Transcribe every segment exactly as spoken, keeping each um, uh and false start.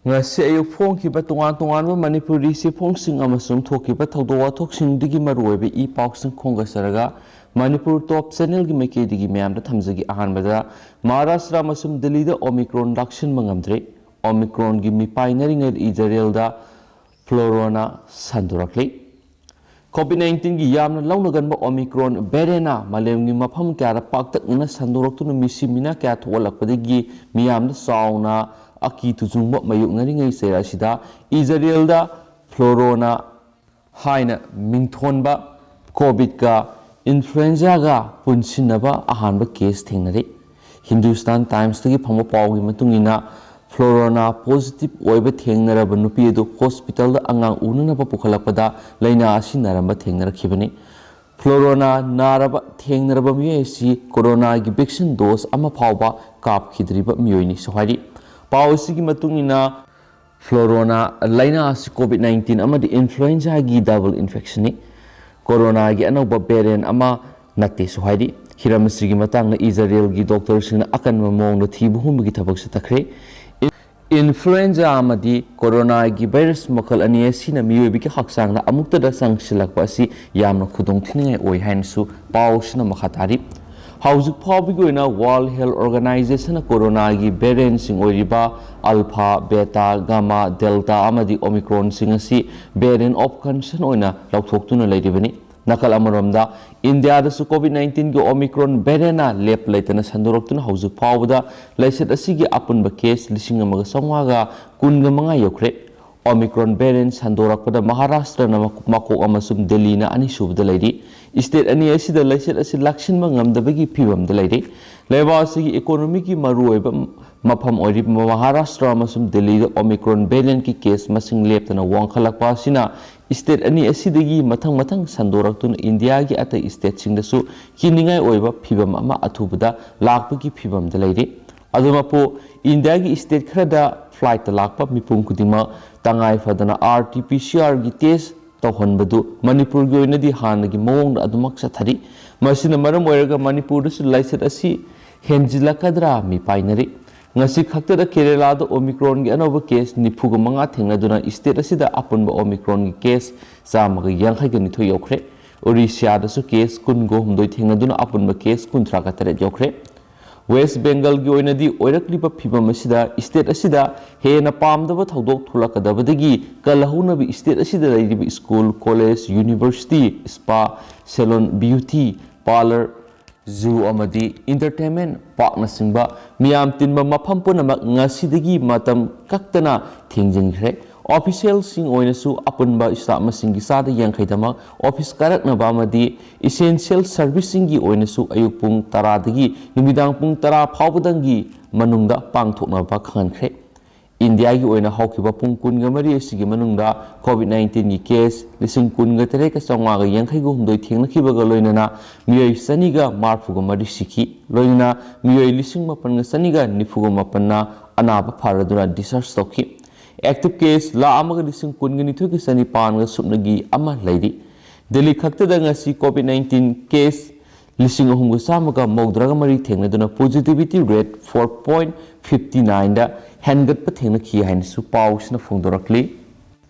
ꯉꯁꯤ ꯑꯌꯨꯛ ꯐꯣꯡꯈꯤꯕ ꯇꯣꯉꯥꯟ ꯇꯣꯉꯥꯟꯕ ꯃꯅꯤꯄꯨꯔꯤ ꯆꯦꯐꯣꯡꯁꯤꯡ ꯑꯃꯁꯨꯡ ꯊꯣꯛꯈꯤꯕ ꯊꯧꯗꯣꯛ ꯋꯥꯊꯣꯛꯁꯤꯡꯗꯒꯤ ꯃꯔꯨꯑꯣꯏꯕ ꯏ ꯄꯥꯎꯁꯤꯡ ꯈꯣꯝꯒꯠꯆꯔꯒ ꯃꯅꯤꯄꯨꯔ ꯇꯣꯞ ꯆꯦꯅꯦꯜꯒꯤ ꯃꯥꯏꯀꯩꯗꯒꯤ ꯃꯌꯥꯝꯗ ꯊꯝꯖꯒꯦ꯫ ꯑꯍꯥꯟꯕꯗ, ꯃꯍꯥꯔꯥꯁꯇ꯭ꯔ ꯑꯃꯁꯨꯡ ꯗꯤꯜꯂꯤꯗ ꯑꯣꯃꯤꯀ꯭ꯔꯣꯟ ꯂꯥꯛꯁꯤꯟꯕ ꯉꯝꯗ꯭ꯔꯦ꯫ ꯑꯣꯃꯤꯀ꯭ꯔꯣꯟꯒꯤ ꯃꯤꯄꯥꯏꯅꯔꯤꯉꯩꯗ ꯏꯖꯔꯦꯜꯗ ꯐ꯭ꯂꯣꯔꯣꯅꯥ ꯁꯟꯗꯣꯔꯛꯂꯤ꯫ ꯀꯣꯚꯤꯗ ꯅꯥꯏꯟꯇꯤꯟꯒꯤ ꯌꯥꯝꯅ ꯂꯧꯅꯒꯟꯕ ꯑꯣꯃꯤꯀ꯭ꯔꯣꯟ ꯚꯦꯔꯤꯌꯦꯟꯅ ꯃꯥꯂꯦꯝꯒꯤ ꯃꯐꯝ ꯀꯌꯥꯗ ꯄꯥꯛꯇꯛꯅꯅ ꯁꯟꯗꯣꯔꯛꯇꯨꯅ ꯃꯤꯁꯤ ꯃꯤꯅꯥ ꯀꯌꯥ ꯊꯣꯛꯍꯜꯂꯛꯄꯗꯒꯤ ꯃꯤꯌꯥꯝꯗ ꯆꯥꯎꯅ ꯑꯀꯤ ꯇꯨꯖꯨꯡꯕ ꯃꯥꯌꯣꯛꯅꯔꯤꯉꯩ ꯆꯩꯔꯛ ꯑꯁꯤꯗ ꯏꯖꯔꯦꯜꯗ ꯐ꯭ꯂꯣꯔꯣꯅꯥ ꯍꯥꯏꯅ ꯃꯤꯡꯊꯣꯟꯕ ꯀꯣꯚꯤꯗꯀ ꯏꯟꯐ꯭ꯂꯨꯑꯦꯟꯖꯥꯒ ꯄꯨꯟꯁꯤꯟꯅꯕ ꯑꯍꯥꯟꯕ ꯀꯦꯁ ꯊꯦꯡꯅꯔꯤ꯫ ꯍꯤꯟꯗꯨꯁꯇꯥꯟ ꯇꯥꯏꯝꯁꯇꯒꯤ ꯐꯪꯕ ꯄꯥꯎꯒꯤ ꯃꯇꯨꯡ ꯏꯟꯅ, ꯐ꯭ꯂꯣꯔꯣꯅꯥ ꯄꯣꯖꯤꯇꯤꯚ ꯑꯣꯏꯕ ꯊꯦꯡꯅꯔꯕ ꯅꯨꯄꯤ ꯑꯗꯨ ꯍꯣꯁꯄꯤꯇꯥꯜꯗ ꯑꯉꯥꯡ ꯎꯅꯅꯕ ꯄꯨꯈꯠꯂꯛꯄꯗ ꯂꯥꯏꯅꯥ ꯑꯁꯤ ꯅꯥꯔꯝꯕ ꯊꯦꯡꯅꯔꯛꯈꯤꯕꯅꯤ꯫ ꯐ꯭ꯂꯣꯔꯣꯅꯥ ꯅꯥꯔꯕ ꯊꯦꯡꯅꯔꯕ ꯃꯤꯑꯣꯏ ꯑꯁꯤ ꯀꯣꯔꯣꯅꯥꯒꯤ ꯚꯦꯛꯁꯤꯟ ꯗꯣꯁ ꯑꯃ ꯐꯥꯎꯕ ꯀꯥꯞꯈꯤꯗ꯭ꯔꯤꯕ ꯃꯤꯑꯣꯏꯅꯤꯁꯨ ꯍꯥꯏꯔꯤ꯫ ꯄꯥꯎ ꯑꯁꯤꯒꯤ ꯃꯇꯨꯡ ꯏꯟꯅ, ꯐ꯭ꯂꯣꯔꯣꯅꯥ ꯂꯥꯏꯅꯥ ꯑꯁꯤ ꯀꯣꯚꯤꯗ ꯅꯥꯏꯟꯇꯤꯟ ꯑꯃꯗꯤ ꯏꯟꯐ꯭ꯂꯨꯑꯦꯟꯖꯥꯒꯤ ꯗꯕꯜ ꯏꯟꯐꯦꯛꯁꯟꯅꯤ꯫ ꯀꯣꯔꯣꯅꯥꯒꯤ ꯑꯅꯧꯕ ꯚꯦꯔꯤꯌꯦꯟ ꯑꯃ ꯅꯠꯇꯦꯁꯨ ꯍꯥꯏꯔꯤ꯫ ꯍꯤꯔꯝ ꯑꯁꯤꯒꯤ ꯃꯇꯥꯡꯗ ꯏꯖꯔꯦꯜꯒꯤ ꯗꯣꯛꯇꯔꯁꯤꯡꯅ ꯑꯀꯟꯕ ꯃꯑꯣꯡꯗ ꯊꯤꯕ ꯍꯨꯝꯕꯒꯤ ꯊꯕꯛ ꯆꯠꯊꯈ꯭ꯔꯦ꯫ ꯏꯟꯐ꯭ꯂꯨꯑꯦꯟꯖꯥ ꯑꯃꯗꯤ ꯀꯣꯔꯣꯅꯥꯒꯤ ꯚꯥꯏꯔꯁ ꯃꯈꯜ ꯑꯅꯤ ꯑꯁꯤꯅ ꯃꯤꯑꯣꯏꯕꯒꯤ ꯍꯛꯆꯥꯡꯗ ꯑꯃꯨꯛꯇꯗ ꯆꯪꯁꯤꯜꯂꯛꯄ ꯑꯁꯤ ꯌꯥꯝꯅ ꯈꯨꯗꯣꯡꯊꯤꯅꯤꯡꯉꯥꯏ ꯑꯣꯏ ꯍꯥꯏꯅꯁꯨ ꯄꯥꯎꯁꯤꯅ ꯃꯈꯥ ꯇꯥꯔꯤ꯫ ꯍꯧꯖꯤꯛ ꯐꯥꯎꯕꯒꯤ ꯑꯣꯏꯅ ꯋꯥꯔꯜꯗ ꯍꯦꯜꯊ ꯑꯣꯔꯒꯅꯥꯏꯖꯦꯁꯟꯅ ꯀꯣꯔꯣꯅꯥꯒꯤ ꯚꯦꯔꯤꯌꯦꯟꯁꯤꯡ ꯑꯣꯏꯔꯤꯕ ꯑꯜꯐꯥ, ꯕꯦꯇꯥ, ꯒꯥꯃꯥ, ꯗꯦꯜꯇꯥ ꯑꯃꯗꯤ ꯑꯣꯃꯤꯀ꯭ꯔꯣꯟꯁꯤꯡ ꯑꯁꯤ ꯚꯦꯔꯤꯌꯦꯟ ꯑꯣꯐ ꯀꯟꯁꯔꯟ ꯑꯣꯏꯅ ꯂꯥꯎꯊꯣꯛꯇꯨꯅ ꯂꯩꯔꯤꯕꯅꯤ꯫ ꯅꯥꯀꯜ ꯑꯃꯔꯣꯝꯗ, ꯏꯟꯗꯤꯌꯥꯗꯁꯨ ꯀꯣꯚꯤꯗ ꯅꯥꯏꯟꯇꯤꯟꯒꯤ ꯑꯣꯃꯤꯀ꯭ꯔꯣꯟ ꯚꯦꯔꯤꯌꯦꯟꯅ ꯂꯦꯞ ꯂꯩꯇꯅ ꯁꯟꯗꯣꯔꯛꯇꯨꯅ ꯍꯧꯖꯤꯛ ꯐꯥꯎꯕꯗ ꯂꯥꯏꯆꯠ ꯑꯁꯤꯒꯤ ꯑꯄꯨꯟꯕ ꯀꯦꯁ ꯂꯤꯁꯤꯡ ꯑꯃꯒ ꯆꯥꯝꯃꯉꯥꯒ ꯀꯨꯟꯒ ꯃꯉꯥ ꯌꯧꯈ꯭ꯔꯦ꯫ ꯑꯣꯃꯤꯀ꯭ꯔꯣꯟ ꯚꯦꯔꯤꯌꯦꯟ ꯁꯟꯗꯣꯔꯛꯄꯗ ꯃꯍꯥꯔꯥꯁꯇ꯭ꯔꯅ ꯃꯀꯣꯛ ꯑꯃꯁꯨꯡ ꯗꯦꯜꯂꯤꯅ ꯑꯅꯤꯁꯨꯕꯗ ꯂꯩꯔꯤ꯫ ꯁ꯭ꯇꯦꯠ ꯑꯅꯤ ꯑꯁꯤꯗ ꯂꯥꯏꯆꯠ ꯑꯁꯤ ꯂꯥꯛꯁꯤꯟꯕ ꯉꯝꯗꯕꯒꯤ ꯐꯤꯚꯝꯗ ꯂꯩꯔꯤ꯫ ꯂꯩꯕꯥꯛ ꯑꯁꯤꯒꯤ ꯏꯀꯣꯅꯣꯃꯤꯒꯤ ꯃꯔꯨꯑꯣꯏꯕ ꯃꯐꯝ ꯑꯣꯏꯔꯤꯕ ꯃꯍꯥꯔꯥꯁꯇ꯭ꯔ ꯑꯃꯁꯨꯡ ꯗꯦꯜꯂꯤꯗ ꯑꯣꯃꯤꯀ꯭ꯔꯣꯟ ꯚꯦꯔꯤꯌꯦꯟꯠꯀꯤ ꯀꯦꯁ ꯃꯁꯤꯡ ꯂꯦꯞꯇꯅ ꯋꯥꯡꯈꯠꯂꯛꯄ ꯑꯁꯤꯅ ꯁ꯭ꯇꯦꯠ ꯑꯅꯤ ꯑꯁꯤꯗꯒꯤ ꯃꯊꯪ ꯃꯊꯪ ꯁꯟꯗꯣꯔꯛꯇꯨꯅ ꯏꯟꯗꯤꯌꯥꯒꯤ ꯑꯇꯩ ꯁ꯭ꯇꯦꯠꯁꯤꯡꯗꯁꯨ ꯀꯤꯅꯤꯡꯉꯥꯏ ꯑꯣꯏꯕ ꯐꯤꯚꯝ ꯑꯃ ꯑꯊꯨꯕꯗ ꯂꯥꯛꯄꯒꯤ ꯐꯤꯚꯝꯗ ꯂꯩꯔꯤ꯫ ꯑꯗꯨꯃꯛꯄꯨ, ꯏꯟꯗꯤꯌꯥꯒꯤ ꯁ꯭ꯇꯦꯠ ꯈꯔꯗ ꯐ꯭ꯂꯥꯏꯠꯇ ꯂꯥꯛꯄ ꯃꯤꯄꯨꯝ ꯈꯨꯗꯤꯡꯃꯛ ꯇꯉꯥꯏ ꯐꯗꯅ ꯑꯥꯔ ꯇꯤ ꯄꯤ ꯁꯤ ꯑꯥꯔꯒꯤ ꯇꯦꯁ ꯇꯧꯍꯟꯕꯗꯨ ꯃꯅꯤꯄꯨꯔꯒꯤ ꯑꯣꯏꯅꯗꯤ ꯍꯥꯟꯅꯒꯤ ꯃꯑꯣꯡꯗ ꯑꯗꯨꯃꯛ ꯆꯠꯊꯔꯤ꯫ ꯃꯁꯤꯅ ꯃꯔꯝ ꯑꯣꯏꯔꯒ ꯃꯅꯤꯄꯨꯔꯗꯁꯨ ꯂꯥꯏꯆꯠ ꯑꯁꯤ ꯍꯦꯟꯖꯤꯜꯂꯛꯀꯗ꯭ꯔꯥ ꯃꯤꯄꯥꯏꯅꯔꯤ꯫ ꯉꯁꯤ ꯈꯛꯇꯗ ꯀꯦꯔꯦꯂꯥꯗ ꯑꯣꯃꯤꯀ꯭ꯔꯣꯟꯒꯤ ꯑꯅꯧꯕ ꯀꯦꯁ ꯅꯤꯐꯨꯒ ꯃꯉꯥ ꯊꯦꯡꯅꯗꯨꯅ ꯁ꯭ꯇꯦꯠ ꯑꯁꯤꯗ ꯑꯄꯨꯟꯕ ꯑꯣꯃꯤꯀ꯭ꯔꯣꯟꯒꯤ ꯀꯦꯁ ꯆꯥꯝꯃꯒ ꯌꯥꯡꯈꯩꯒ ꯅꯤꯊꯣꯏ ꯌꯧꯈ꯭ꯔꯦ꯫ ꯑꯣꯔꯤꯁꯤꯌꯥꯗꯁꯨ ꯀꯦꯁ ꯀꯨꯟꯒ ꯍꯨꯝꯗꯣꯏ ꯊꯦꯡꯅꯗꯨꯅ ꯑꯄꯨꯟꯕ ꯀꯦꯁ ꯀꯨꯟꯊ꯭ꯔꯥꯒ ꯇꯔꯦꯠ ꯌꯧꯈ꯭ꯔꯦ꯫ ꯋꯦꯁ ꯕꯦꯡꯒꯜꯒꯤ ꯑꯣꯏꯅꯗꯤ ꯑꯣꯏꯔꯛꯂꯤꯕ ꯐꯤꯕꯝ ꯑꯁꯤꯗ ꯁ꯭ꯇꯦꯠ ꯑꯁꯤꯗ ꯍꯦꯟꯅ ꯄꯥꯝꯗꯕ ꯊꯧꯗꯣꯛ ꯊꯣꯛꯂꯛꯀꯗꯕꯗꯒꯤ ꯀꯜꯍꯧꯅꯕ ꯁ꯭ꯇꯦꯠ ꯑꯁꯤꯗ ꯂꯩꯔꯤꯕ school, college, university, spa, salon, beauty parlour, zoo ꯑꯃꯗꯤ ꯏꯟꯇꯔꯇꯦꯟꯃꯦꯟ ꯄꯥꯔꯛꯅꯆꯤꯡꯕ ꯃꯤꯌꯥꯝ ꯇꯤꯟꯕ ꯃꯐꯝ ꯄꯨꯝꯅꯃꯛ ꯉꯁꯤꯗꯒꯤ ꯃꯇꯝ ꯀꯛꯇꯅ ꯊꯤꯡꯖꯤꯟꯈ꯭ꯔꯦ꯫ ꯑꯣꯐꯤꯁꯤꯌꯦꯜꯁꯤꯡ ꯑꯣꯏꯅꯁꯨ ꯑꯄꯨꯟꯕ ꯁ꯭ꯇꯥꯐ ꯃꯁꯤꯡꯒꯤ ꯆꯥꯗ ꯌꯥꯡꯈꯩꯗꯃꯛ ꯑꯣꯐꯤꯁ ꯀꯥꯔꯛꯅꯕ ꯑꯃꯗꯤ ꯏꯁꯦꯟꯁꯤꯌꯦꯜ ꯁꯔꯚꯤꯁꯁꯤꯡꯒꯤ ꯑꯣꯏꯅꯁꯨ ꯑꯌꯨꯛ ꯄꯨꯡ ꯇꯔꯥꯗꯒꯤ ꯅꯨꯃꯤꯗꯥꯡ ꯄꯨꯡ ꯇꯔꯥ ꯐꯥꯎꯕꯗꯪꯒꯤ ꯃꯅꯨꯡꯗ ꯄꯥꯡꯊꯣꯛꯅꯕ ꯈꯪꯍꯟꯈ꯭ꯔꯦ꯫ ꯏꯟꯗꯤꯌꯥꯒꯤ ꯑꯣꯏꯅ ꯍꯧꯈꯤꯕ ꯄꯨꯡ ꯀꯨꯟꯒ ꯃꯔꯤ ꯑꯁꯤꯒꯤ ꯃꯅꯨꯡꯗ ꯀꯣꯚꯤꯗ ꯅꯥꯏꯟꯇꯤꯟꯒꯤ ꯀꯦꯁ ꯂꯤꯁꯤꯡ ꯀꯨꯟꯒ ꯇꯔꯦꯠꯀ ꯆꯥꯝꯃꯉꯥꯒ ꯌꯥꯡꯈꯩꯒ ꯍꯨꯝꯗꯣꯏ ꯊꯦꯡꯅꯈꯤꯕꯒ ꯂꯣꯏꯅꯅ ꯃꯤꯑꯣꯏ ꯆꯅꯤꯒ ꯃꯔꯤꯐꯨꯒ ꯃꯔꯤ ꯁꯤꯈꯤ꯫ ꯂꯣꯏꯅꯅ ꯃꯤꯑꯣꯏ ꯂꯤꯁꯤꯡ ꯃꯥꯄꯟꯒ ꯆꯅꯤꯒ ꯅꯤꯐꯨꯒ ꯃꯥꯄꯟꯅ ꯑꯅꯥꯕ ꯐꯔꯗꯨꯅ ꯗꯤꯁꯆꯥꯔꯖ ꯇꯧꯈꯤ꯫ ꯑꯦꯛꯇꯤꯚ ꯀꯦꯁ ꯂꯥꯈ ꯑꯃꯒ ꯂꯤꯁꯤꯡ ꯀꯨꯟꯒ ꯅꯤꯊꯣꯏꯒ ꯆꯅꯤꯄꯥꯟꯒ ꯁꯨꯞꯅꯒꯤ ꯑꯃ ꯂꯩꯔꯤ꯫ ꯗꯦꯜꯂꯤ ꯈꯛꯇꯗ ꯉꯁꯤ ꯀꯣꯚꯤꯗ ꯅꯥꯏꯟꯇꯤꯟ ꯀꯦꯁ ꯂꯤꯁꯤꯡ ꯑꯍꯨꯝꯒ ꯆꯥꯝꯃꯒ ꯃꯧꯗ꯭ꯔꯥꯒ ꯃꯔꯤ ꯊꯦꯡꯅꯗꯨꯅ positivity rate for point fifty ꯅꯥꯏꯟꯗ ꯍꯦꯟꯒꯠꯄ ꯊꯦꯡꯅꯈꯤ ꯍꯥꯏꯅꯁꯨ ꯄꯥꯎꯁꯤꯅ ꯐꯣꯡꯗꯣꯔꯛꯂꯤ꯫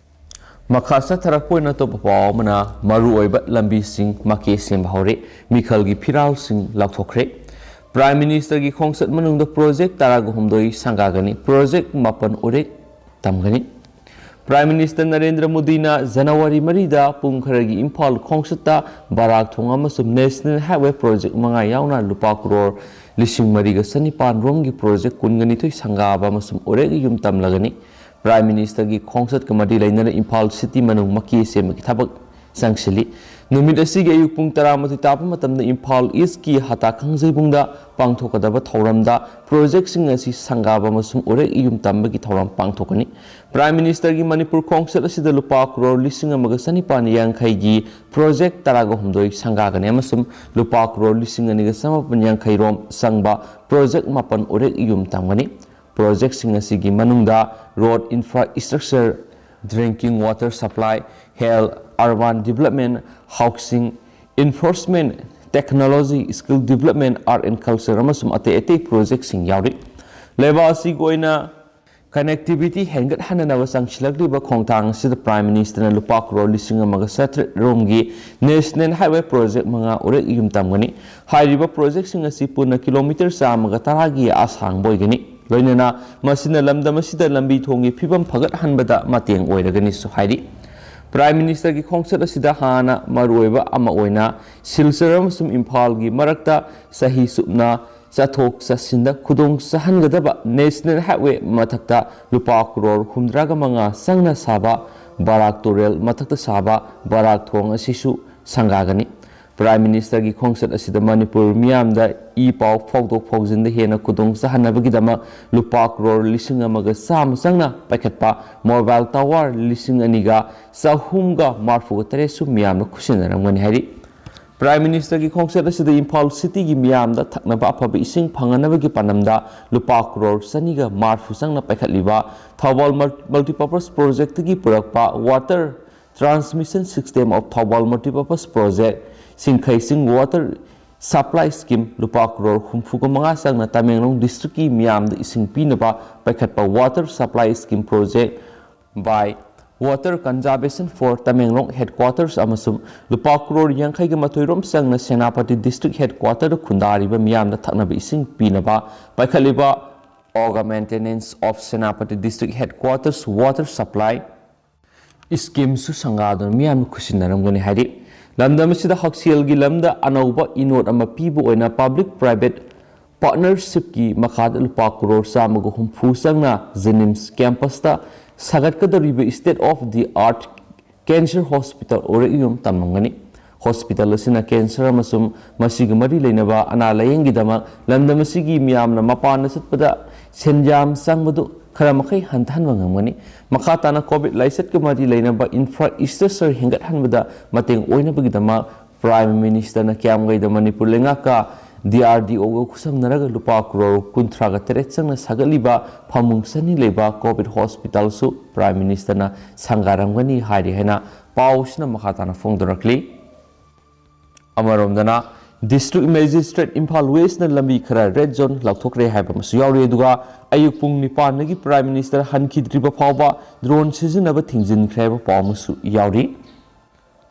ꯃꯈꯥ ꯆꯠꯊꯔꯛꯄ ꯑꯣꯏꯅ ꯑꯇꯣꯞꯄ ꯄꯥꯎ ꯑꯃꯅ ꯃꯔꯨꯑꯣꯏꯕ ꯂꯝꯕꯤꯁꯤꯡ ꯃꯀꯦ ꯁꯦꯝꯕ ꯍꯧꯔꯦ, ꯃꯤꯈꯜꯒꯤ ꯐꯤꯔꯥꯜꯁꯤꯡ ꯂꯥꯎꯊꯣꯛꯈ꯭ꯔꯦ꯫ ꯄ꯭ꯔꯥꯏꯝ ꯃꯤꯅꯤꯁꯇꯔꯒꯤ ꯈꯣꯡꯆꯠ ꯃꯅꯨꯡꯗ ꯄ꯭ꯔꯣꯖꯦꯛ ꯇꯔꯥꯒ ꯍꯨꯝꯗꯣꯏ ꯁꯪꯒꯥꯒꯅꯤ, ꯄ꯭ꯔꯣꯖꯦꯛ ꯃꯥꯄꯟ ꯎꯔꯦꯛ ꯇꯝꯒꯅꯤ꯫ ꯄ꯭ꯔꯥꯏꯝ ꯃꯤꯅꯤꯁꯇꯔ ꯅꯔꯦꯟꯗ꯭ꯔ ꯃꯣꯗꯤꯅ ꯖꯅꯋꯥꯔꯤ ꯃꯔꯤꯗ ꯄꯨꯡ ꯈꯔꯒꯤ ꯏꯝꯐꯥꯜ ꯈꯣꯡꯆꯠꯇ ꯕꯔꯥꯛ ꯊꯣꯡ ꯑꯃꯁꯨꯡ ꯅꯦꯁꯅꯦꯜ ꯍꯥꯏꯋꯦ ꯄ꯭ꯔꯣꯖꯦꯛ ꯃꯉꯥ ꯌꯥꯎꯅ ꯂꯨꯄꯥ ꯀ꯭ꯔꯣꯔ ꯂꯤꯁꯤꯡ ꯃꯔꯤꯒ ꯆꯅꯤꯄꯥꯟ ꯔꯣꯝꯒꯤ ꯄ꯭ꯔꯣꯖꯦꯛ ꯀꯨꯟꯒ ꯅꯤꯊꯣꯏ ꯁꯪꯒꯥꯕ ꯑꯃꯁꯨꯡ ꯎꯔꯦꯛ ꯌꯨꯝ ꯇꯝꯂꯒꯅꯤ꯫ ꯄ꯭ꯔꯥꯏꯝ ꯃꯤꯅꯤꯁꯇꯔꯒꯤ ꯈꯣꯡꯆꯠꯀ ꯃꯔꯤ ꯂꯩꯅꯅ ꯏꯝꯐꯥꯜ ꯁꯤꯇꯤ ꯃꯅꯨꯡ ꯃꯀꯦ ꯁꯦꯝꯕꯒꯤ ꯊꯕꯛ ꯆꯪꯁꯤꯜꯂꯤ꯫ ꯅꯨꯃꯤꯠ ꯑꯁꯤꯒꯤ ꯑꯌꯨꯛ ꯄꯨꯡ ꯇꯔꯥꯃꯥꯊꯣꯏ ꯇꯥꯕ ꯃꯇꯝꯗ ꯏꯝꯐꯥꯜ ꯏꯁꯀꯤ ꯍꯇꯥ ꯀꯥꯡꯖꯩꯕꯨꯡꯗ ꯄꯥꯡꯊꯣꯛꯀꯗꯕ ꯊꯧꯔꯝꯗ ꯄ꯭ꯔꯣꯖꯦꯛꯁꯤꯡ ꯑꯁꯤ ꯁꯪꯒꯥꯕ ꯑꯃꯁꯨꯡ ꯎꯔꯦꯛ ꯌꯨꯝ ꯇꯝꯕꯒꯤ ꯊꯧꯔꯝ ꯄꯥꯡꯊꯣꯛꯀꯅꯤ꯫ ꯄ꯭ꯔꯥꯏꯝ ꯃꯤꯅꯤꯁꯇꯔꯒꯤ ꯃꯅꯤꯄꯨꯔ ꯈꯣꯡꯆꯠ ꯑꯁꯤꯗ ꯂꯨꯄꯥ ꯀ꯭ꯔꯣꯔ ꯂꯤꯁꯤꯡ ꯑꯃꯒ ꯆꯅꯤꯄꯥꯟ ꯌꯥꯡꯈꯩꯒꯤ ꯄ꯭ꯔꯣꯖꯦꯛ ꯇꯔꯥꯒ ꯍꯨꯝꯗꯣꯏ ꯁꯪꯒꯥꯒꯅꯤ ꯑꯃꯁꯨꯡ ꯂꯨꯄꯥ ꯀ꯭ꯔꯣꯔ ꯂꯤꯁꯤꯡ ꯑꯅꯤꯒ ꯆꯃꯥꯄꯟ ꯌꯥꯡꯈꯩ ꯔꯣꯝ ꯆꯪꯕ ꯄ꯭ꯔꯣꯖꯦꯛ ꯃꯥꯄꯟ ꯎꯔꯦꯛ ꯌꯨꯝ ꯇꯝꯒꯅꯤ꯫ ꯄ꯭ꯔꯣꯖꯦꯛꯁꯤꯡ ꯑꯁꯤꯒꯤ ꯃꯅꯨꯡꯗ road infrastructure, drinking water supply, health, urban development, housing, enforcement, technology, skill development, art and culture ꯑꯃꯁꯨꯡ ꯑꯇꯩ ꯑꯇꯩ ꯄ꯭ꯔꯣꯖꯦꯛꯁꯤꯡ ꯌꯥꯎꯔꯤ꯫ ꯂꯩꯕꯥꯛ ꯑꯁꯤꯒꯤ ꯑꯣꯏꯅ connectivity ꯍꯦꯟꯒꯠꯍꯟꯅꯅꯕ ꯆꯪꯁꯤꯜꯂꯛꯂꯤꯕ ꯈꯣꯡꯊꯥꯡ ꯑꯁꯤꯗ Prime Ministerꯅ ꯂꯨꯄꯥ ꯀ꯭ꯔꯣꯔ ꯂꯤꯁꯤꯡ ꯑꯃꯒ ꯆꯥꯇ꯭ꯔꯦꯠ ꯔꯣꯝꯒꯤ National Highway Project ꯃꯉꯥ ꯎꯔꯦꯛ ꯌꯨꯝ ꯇꯝꯒꯅꯤ꯫ ꯍꯥꯏꯔꯤꯕ projectꯁꯤꯡ ꯑꯁꯤ ꯄꯨꯟꯅ ꯀꯤꯂꯣꯃꯤꯇꯔ ꯆꯥꯝꯃꯒ ꯇꯔꯥꯒꯤ ꯑꯁꯥꯡꯕ ꯑꯣꯏꯒꯅꯤ꯫ ꯂꯣꯏꯅꯅ ꯃꯁꯤꯅ ꯂꯝꯗꯝ ꯑꯁꯤꯗ ꯂꯝꯕꯤ ꯊꯣꯡꯒꯤ ꯐꯤꯕꯝ ꯐꯒꯠꯍꯟꯕꯗ ꯃꯇꯦꯡ ꯑꯣꯏꯔꯒꯅꯤꯁꯨ ꯍꯥꯏꯔꯤ꯫ Prime Ministerꯒꯤ ꯈꯣꯡꯆꯠ ꯑꯁꯤꯗ ꯍꯥꯟꯅ ꯃꯔꯨꯑꯣꯏꯕ ꯑꯃ ꯑꯣꯏꯅ ꯁꯤꯜꯆꯔ ꯑꯃꯁꯨꯡ ꯏꯝꯐꯥꯜꯒꯤ ꯃꯔꯛꯇ ꯆꯍꯤ ꯆꯨꯞꯅ ꯆꯠꯊꯣꯛ ꯆꯠꯁꯤꯟꯗ ꯈꯨꯗꯣꯡ ꯆꯥꯍꯟꯒꯗꯕ National Highway ꯃꯊꯛꯇ ꯂꯨꯄꯥ ꯀ꯭ꯔꯣꯔ ꯍꯨꯝꯗ꯭ꯔꯥꯒ ꯃꯉꯥ ꯆꯪꯅ ꯁꯥꯕ ꯕꯔꯥꯛ ꯇꯨꯔꯦꯜ ꯃꯊꯛꯇ ꯁꯥꯕ ꯕꯔꯥꯛ ꯊꯣꯡ ꯑꯁꯤꯁꯨ ꯁꯪꯒꯥꯒꯅꯤ꯫ Prime Ministerꯒꯤ ꯈꯣꯡꯆꯠ ꯑꯁꯤꯗ ꯃꯅꯤꯄꯨꯔ ꯃꯤꯌꯥꯝꯗ ꯏ ꯄꯥꯎ ꯐꯥꯎꯗꯣꯛ ꯐꯥꯎꯖꯤꯟꯗ ꯍꯦꯟꯅ ꯈꯨꯗꯣꯡ ꯆꯥꯍꯟꯅꯕꯒꯤꯗꯃꯛ ꯂꯨꯄꯥ ꯀ꯭ꯔꯣꯔ ꯂꯤꯁꯤꯡ ꯑꯃꯒ ꯆꯥꯝꯃ ꯆꯪꯅ ꯄꯥꯏꯈꯠꯄ mobile tower ꯂꯤꯁꯤꯡ ꯑꯅꯤꯒ ꯆꯍꯨꯝꯒ ꯃꯔꯐꯨꯒ ꯇꯔꯦꯠꯁꯨ ꯃꯤꯌꯥꯝꯅ ꯈꯨꯠꯁꯤꯟꯅꯔꯝꯒꯅꯤ ꯍꯥꯏꯔꯤ꯫ Prime Ministerꯒꯤ ꯈꯣꯡꯆꯠ ꯑꯁꯤꯗ ꯏꯝꯐꯥꯜ cityꯒꯤ ꯃꯤꯌꯥꯝꯗ ꯊꯛꯅꯕ ꯑꯐꯕ ꯏꯁꯤꯡ ꯐꯪꯍꯟꯅꯕꯒꯤ ꯄꯥꯟꯗꯝꯗ ꯂꯨꯄꯥ ꯀ꯭ꯔꯣꯔ ꯆꯅꯤꯒ ꯃꯔꯐꯨ ꯆꯪꯅ ꯄꯥꯏꯈꯠꯂꯤꯕ ꯊꯧꯕꯥꯜ Mul-, Multipurpose Projectꯇꯒꯤ ꯄꯨꯔꯛꯄ Water Transmission System of Thoubal Multipurpose Project, ꯁꯤꯡꯈꯩꯁꯤꯡ Water Supply Scheme ꯂꯨꯄꯥ ꯀ꯭ꯔꯣꯔ ꯍꯨꯝꯐꯨꯒ ꯃꯉꯥ ꯆꯪꯅ ꯇꯃꯦꯡꯂꯣꯡ districtꯀꯤ ꯃꯤꯌꯥꯝꯗ ꯏꯁꯤꯡ ꯄꯤꯅꯕ ꯄꯥꯏꯈꯠꯄ Water Supply Scheme Project by Water Conservation for Tamenglong Headquarters ꯑꯃꯁꯨꯡ ꯂꯨꯄꯥ ꯀ꯭ꯔꯣꯔ ꯌꯥꯡꯈꯩꯒ ꯃꯥꯊꯣꯏ ꯔꯣꯝ ꯆꯪꯅ ꯁꯦꯅꯥꯄꯇꯤ district headquarterꯗ ꯈꯨꯟꯗꯥꯔꯤꯕ ꯃꯤꯌꯥꯝꯗ ꯊꯛꯅꯕ ꯏꯁꯤꯡ ꯄꯤꯅꯕ ꯄꯥꯏꯈꯠꯂꯤꯕ Oga Maintenance of Senapati District Headquarters Water Supply Schemeꯁꯨ ꯁꯪꯒꯥꯗꯨꯅ ꯃꯤꯌꯥꯝꯅ ꯈꯨꯠꯁꯤꯟꯅꯔꯝꯒꯅꯤ ꯍꯥꯏꯔꯤ꯫ ꯂꯝꯗꯝ ꯑꯁꯤꯗ ꯍꯛꯁꯦꯜꯒꯤ ꯂꯝꯗ ꯑꯅꯧꯕ ꯏꯅꯣꯠ ꯑꯃ ꯄꯤꯕ ꯑꯣꯏꯅ Public Private Partnershipꯀꯤ ꯃꯈꯥꯗ ꯂꯨꯄꯥ ꯀ꯭ꯔꯣꯔ ꯆꯥꯝꯃꯒ ꯍꯨꯝꯐꯨ ꯆꯪꯅ JNIMS campusꯇ ꯁꯥꯒꯠꯀꯗꯧꯔꯤꯕ State of the Art Cancer Hospital ꯎꯔꯦꯛꯌꯨꯝ ꯇꯝꯂꯝꯒꯅꯤ꯫ Hospital ꯑꯁꯤꯅ cancer ꯑꯃꯁꯨꯡ ꯃꯁꯤꯒ ꯃꯔꯤ ꯂꯩꯅꯕ ꯑꯅꯥ ꯂꯥꯌꯦꯡꯒꯤꯗꯃꯛ ꯂꯝꯗꯝ ꯑꯁꯤꯒꯤ ꯃꯤꯌꯥꯝꯅ ꯃꯄꯥꯟꯗ ꯆꯠꯄꯗ ꯁꯦꯟꯌꯥꯝ ꯆꯪꯕꯗꯨ ꯈꯔ ꯃꯈꯩ ꯍꯟꯊꯍꯟꯕ ꯉꯝꯒꯅꯤ꯫ ꯃꯈꯥ ꯇꯥꯅ COVID ꯂꯥꯏꯆꯠꯀ ꯃꯔꯤ ꯂꯩꯅꯕ infrastructure ꯍꯦꯟꯒꯠꯍꯟꯕꯗ ꯃꯇꯦꯡ ꯑꯣꯏꯅꯕꯒꯤꯗꯃꯛ Prime Ministerꯅ ꯀ꯭ꯌꯥꯝꯒꯩꯗ ꯃꯅꯤꯄꯨꯔ ꯂꯩꯉꯥꯛꯀ DRDOꯒ ꯈꯨꯠꯁꯝꯅꯔꯒ ꯂꯨꯄꯥ ꯀ꯭ꯔꯣꯔ ꯀꯨꯟꯊ꯭ꯔꯥꯒ ꯇꯔꯦꯠ ꯆꯪꯅ ꯁꯥꯒꯠꯂꯤꯕ ꯐꯃꯨꯡ ꯆꯅꯤ ꯂꯩꯕ COVID hospitalꯁꯨ Prime Ministerꯅ ꯁꯪꯒꯥꯔꯝꯒꯅꯤ ꯍꯥꯏꯔꯤ ꯍꯥꯏꯅ ꯄꯥꯎꯁꯤꯅ ꯃꯈꯥ ꯇꯥꯅ ꯐꯣꯡꯗꯣꯔꯛꯂꯤ꯫ ꯑꯃꯔꯣꯝꯗꯅ District Magistrate ꯏꯝꯐꯥꯜ Westꯅ ꯂꯝꯕꯤ ꯈꯔ red zone ꯂꯥꯎꯊꯣꯛꯈ꯭ꯔꯦ ꯍꯥꯏꯕ ꯑꯃꯁꯨ ꯌꯥꯎꯔꯤ꯫ ꯑꯗꯨꯒ ꯑꯌꯨꯛ ꯄꯨꯡ ꯅꯤꯄꯥꯟꯗꯒꯤ Prime Minister ꯍꯟꯈꯤꯗ꯭ꯔꯤꯕ ꯐꯥꯎꯕ drone ꯁꯤꯖꯤꯟꯅꯕ ꯊꯤꯡꯖꯤꯟꯈ꯭ꯔꯦ ꯍꯥꯏꯕ ꯄꯥꯎ ꯑꯃꯁꯨ ꯌꯥꯎꯔꯤ꯫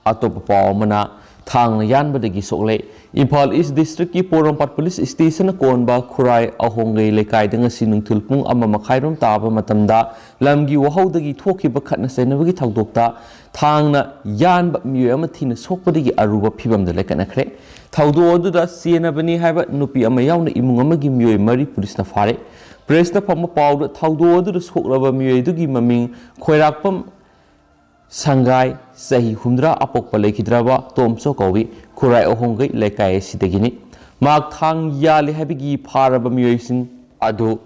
ꯑꯇꯣꯞꯄ ꯄꯥꯎ ꯑꯃꯅ, ꯊꯥꯡꯅ ꯌꯥꯟꯕꯗꯒꯤ ꯁꯣꯛꯂꯦ꯫ ꯏꯝꯐꯥꯜ East Districtꯀꯤ ꯄꯣꯔꯣꯝꯄꯥꯠ Police Stationꯅ ꯀꯣꯟꯕ ꯈꯨꯔꯥꯏ ꯑꯍꯣꯡꯒꯩ ꯂꯩꯀꯥꯏꯗ ꯉꯁꯤ ꯅꯨꯡꯊꯤꯜ ꯄꯨꯡ ꯑꯃ ꯃꯈꯥꯏꯔꯣꯝ ꯇꯥꯕ ꯃꯇꯝꯗ ꯂꯝꯒꯤ ꯋꯥꯍꯧꯗꯒꯤ ꯊꯣꯛꯈꯤꯕ ꯈꯠꯅ ꯆꯩꯅꯕꯒꯤ ꯊꯧꯗꯣꯛꯇ ꯊꯥꯡꯅ ꯌꯥꯟꯕ ꯃꯤꯑꯣꯏ ꯑꯃ ꯊꯤꯅ ꯁꯣꯛꯄꯗꯒꯤ ꯑꯔꯨꯕ ꯐꯤꯕꯝꯗ ꯂꯩꯈꯠꯅꯈ꯭ꯔꯦ꯫ ꯊꯧꯗꯣꯛ ꯑꯗꯨꯗ ꯆꯦꯟꯅꯕꯅꯤ ꯍꯥꯏꯕ ꯅꯨꯄꯤ ꯑꯃ ꯌꯥꯎꯅ ꯏꯃꯨꯡ ꯑꯃꯒꯤ ꯃꯤꯑꯣꯏ ꯃꯔꯤ ꯄꯨꯂꯤꯁꯅ ꯐꯥꯔꯦ꯫ Pressꯇ ꯐꯪꯕ ꯄꯥꯎꯗ ꯊꯧꯗꯣꯛ ꯑꯗꯨꯗ ꯁꯣꯛꯂꯕ ꯃꯤꯑꯣꯏ ꯑꯗꯨꯒꯤ ꯃꯃꯤꯡ ꯈꯣꯏꯔꯥꯛꯄꯝ ꯁꯪꯒꯥꯏ, ꯆꯍꯤ ꯍꯨꯝꯗ꯭ꯔꯥ, ꯑꯄꯣꯛꯄ ꯂꯩꯈꯤꯗ꯭ꯔꯕ ꯇꯣꯝꯆꯧ ꯀꯧꯏ, ꯈꯨꯔꯥꯏ ꯑꯍꯣꯡꯒꯩ ꯂꯩꯀꯥꯏ ꯑꯁꯤꯗꯒꯤꯅꯤ꯫ ꯃꯍꯥꯛ ꯊꯥꯡ ꯌꯥꯜꯂꯤ ꯍꯥꯏꯕꯒꯤ ꯐꯥꯔꯕ ꯃꯤꯑꯣꯏꯁꯤꯡ ꯑꯗꯨ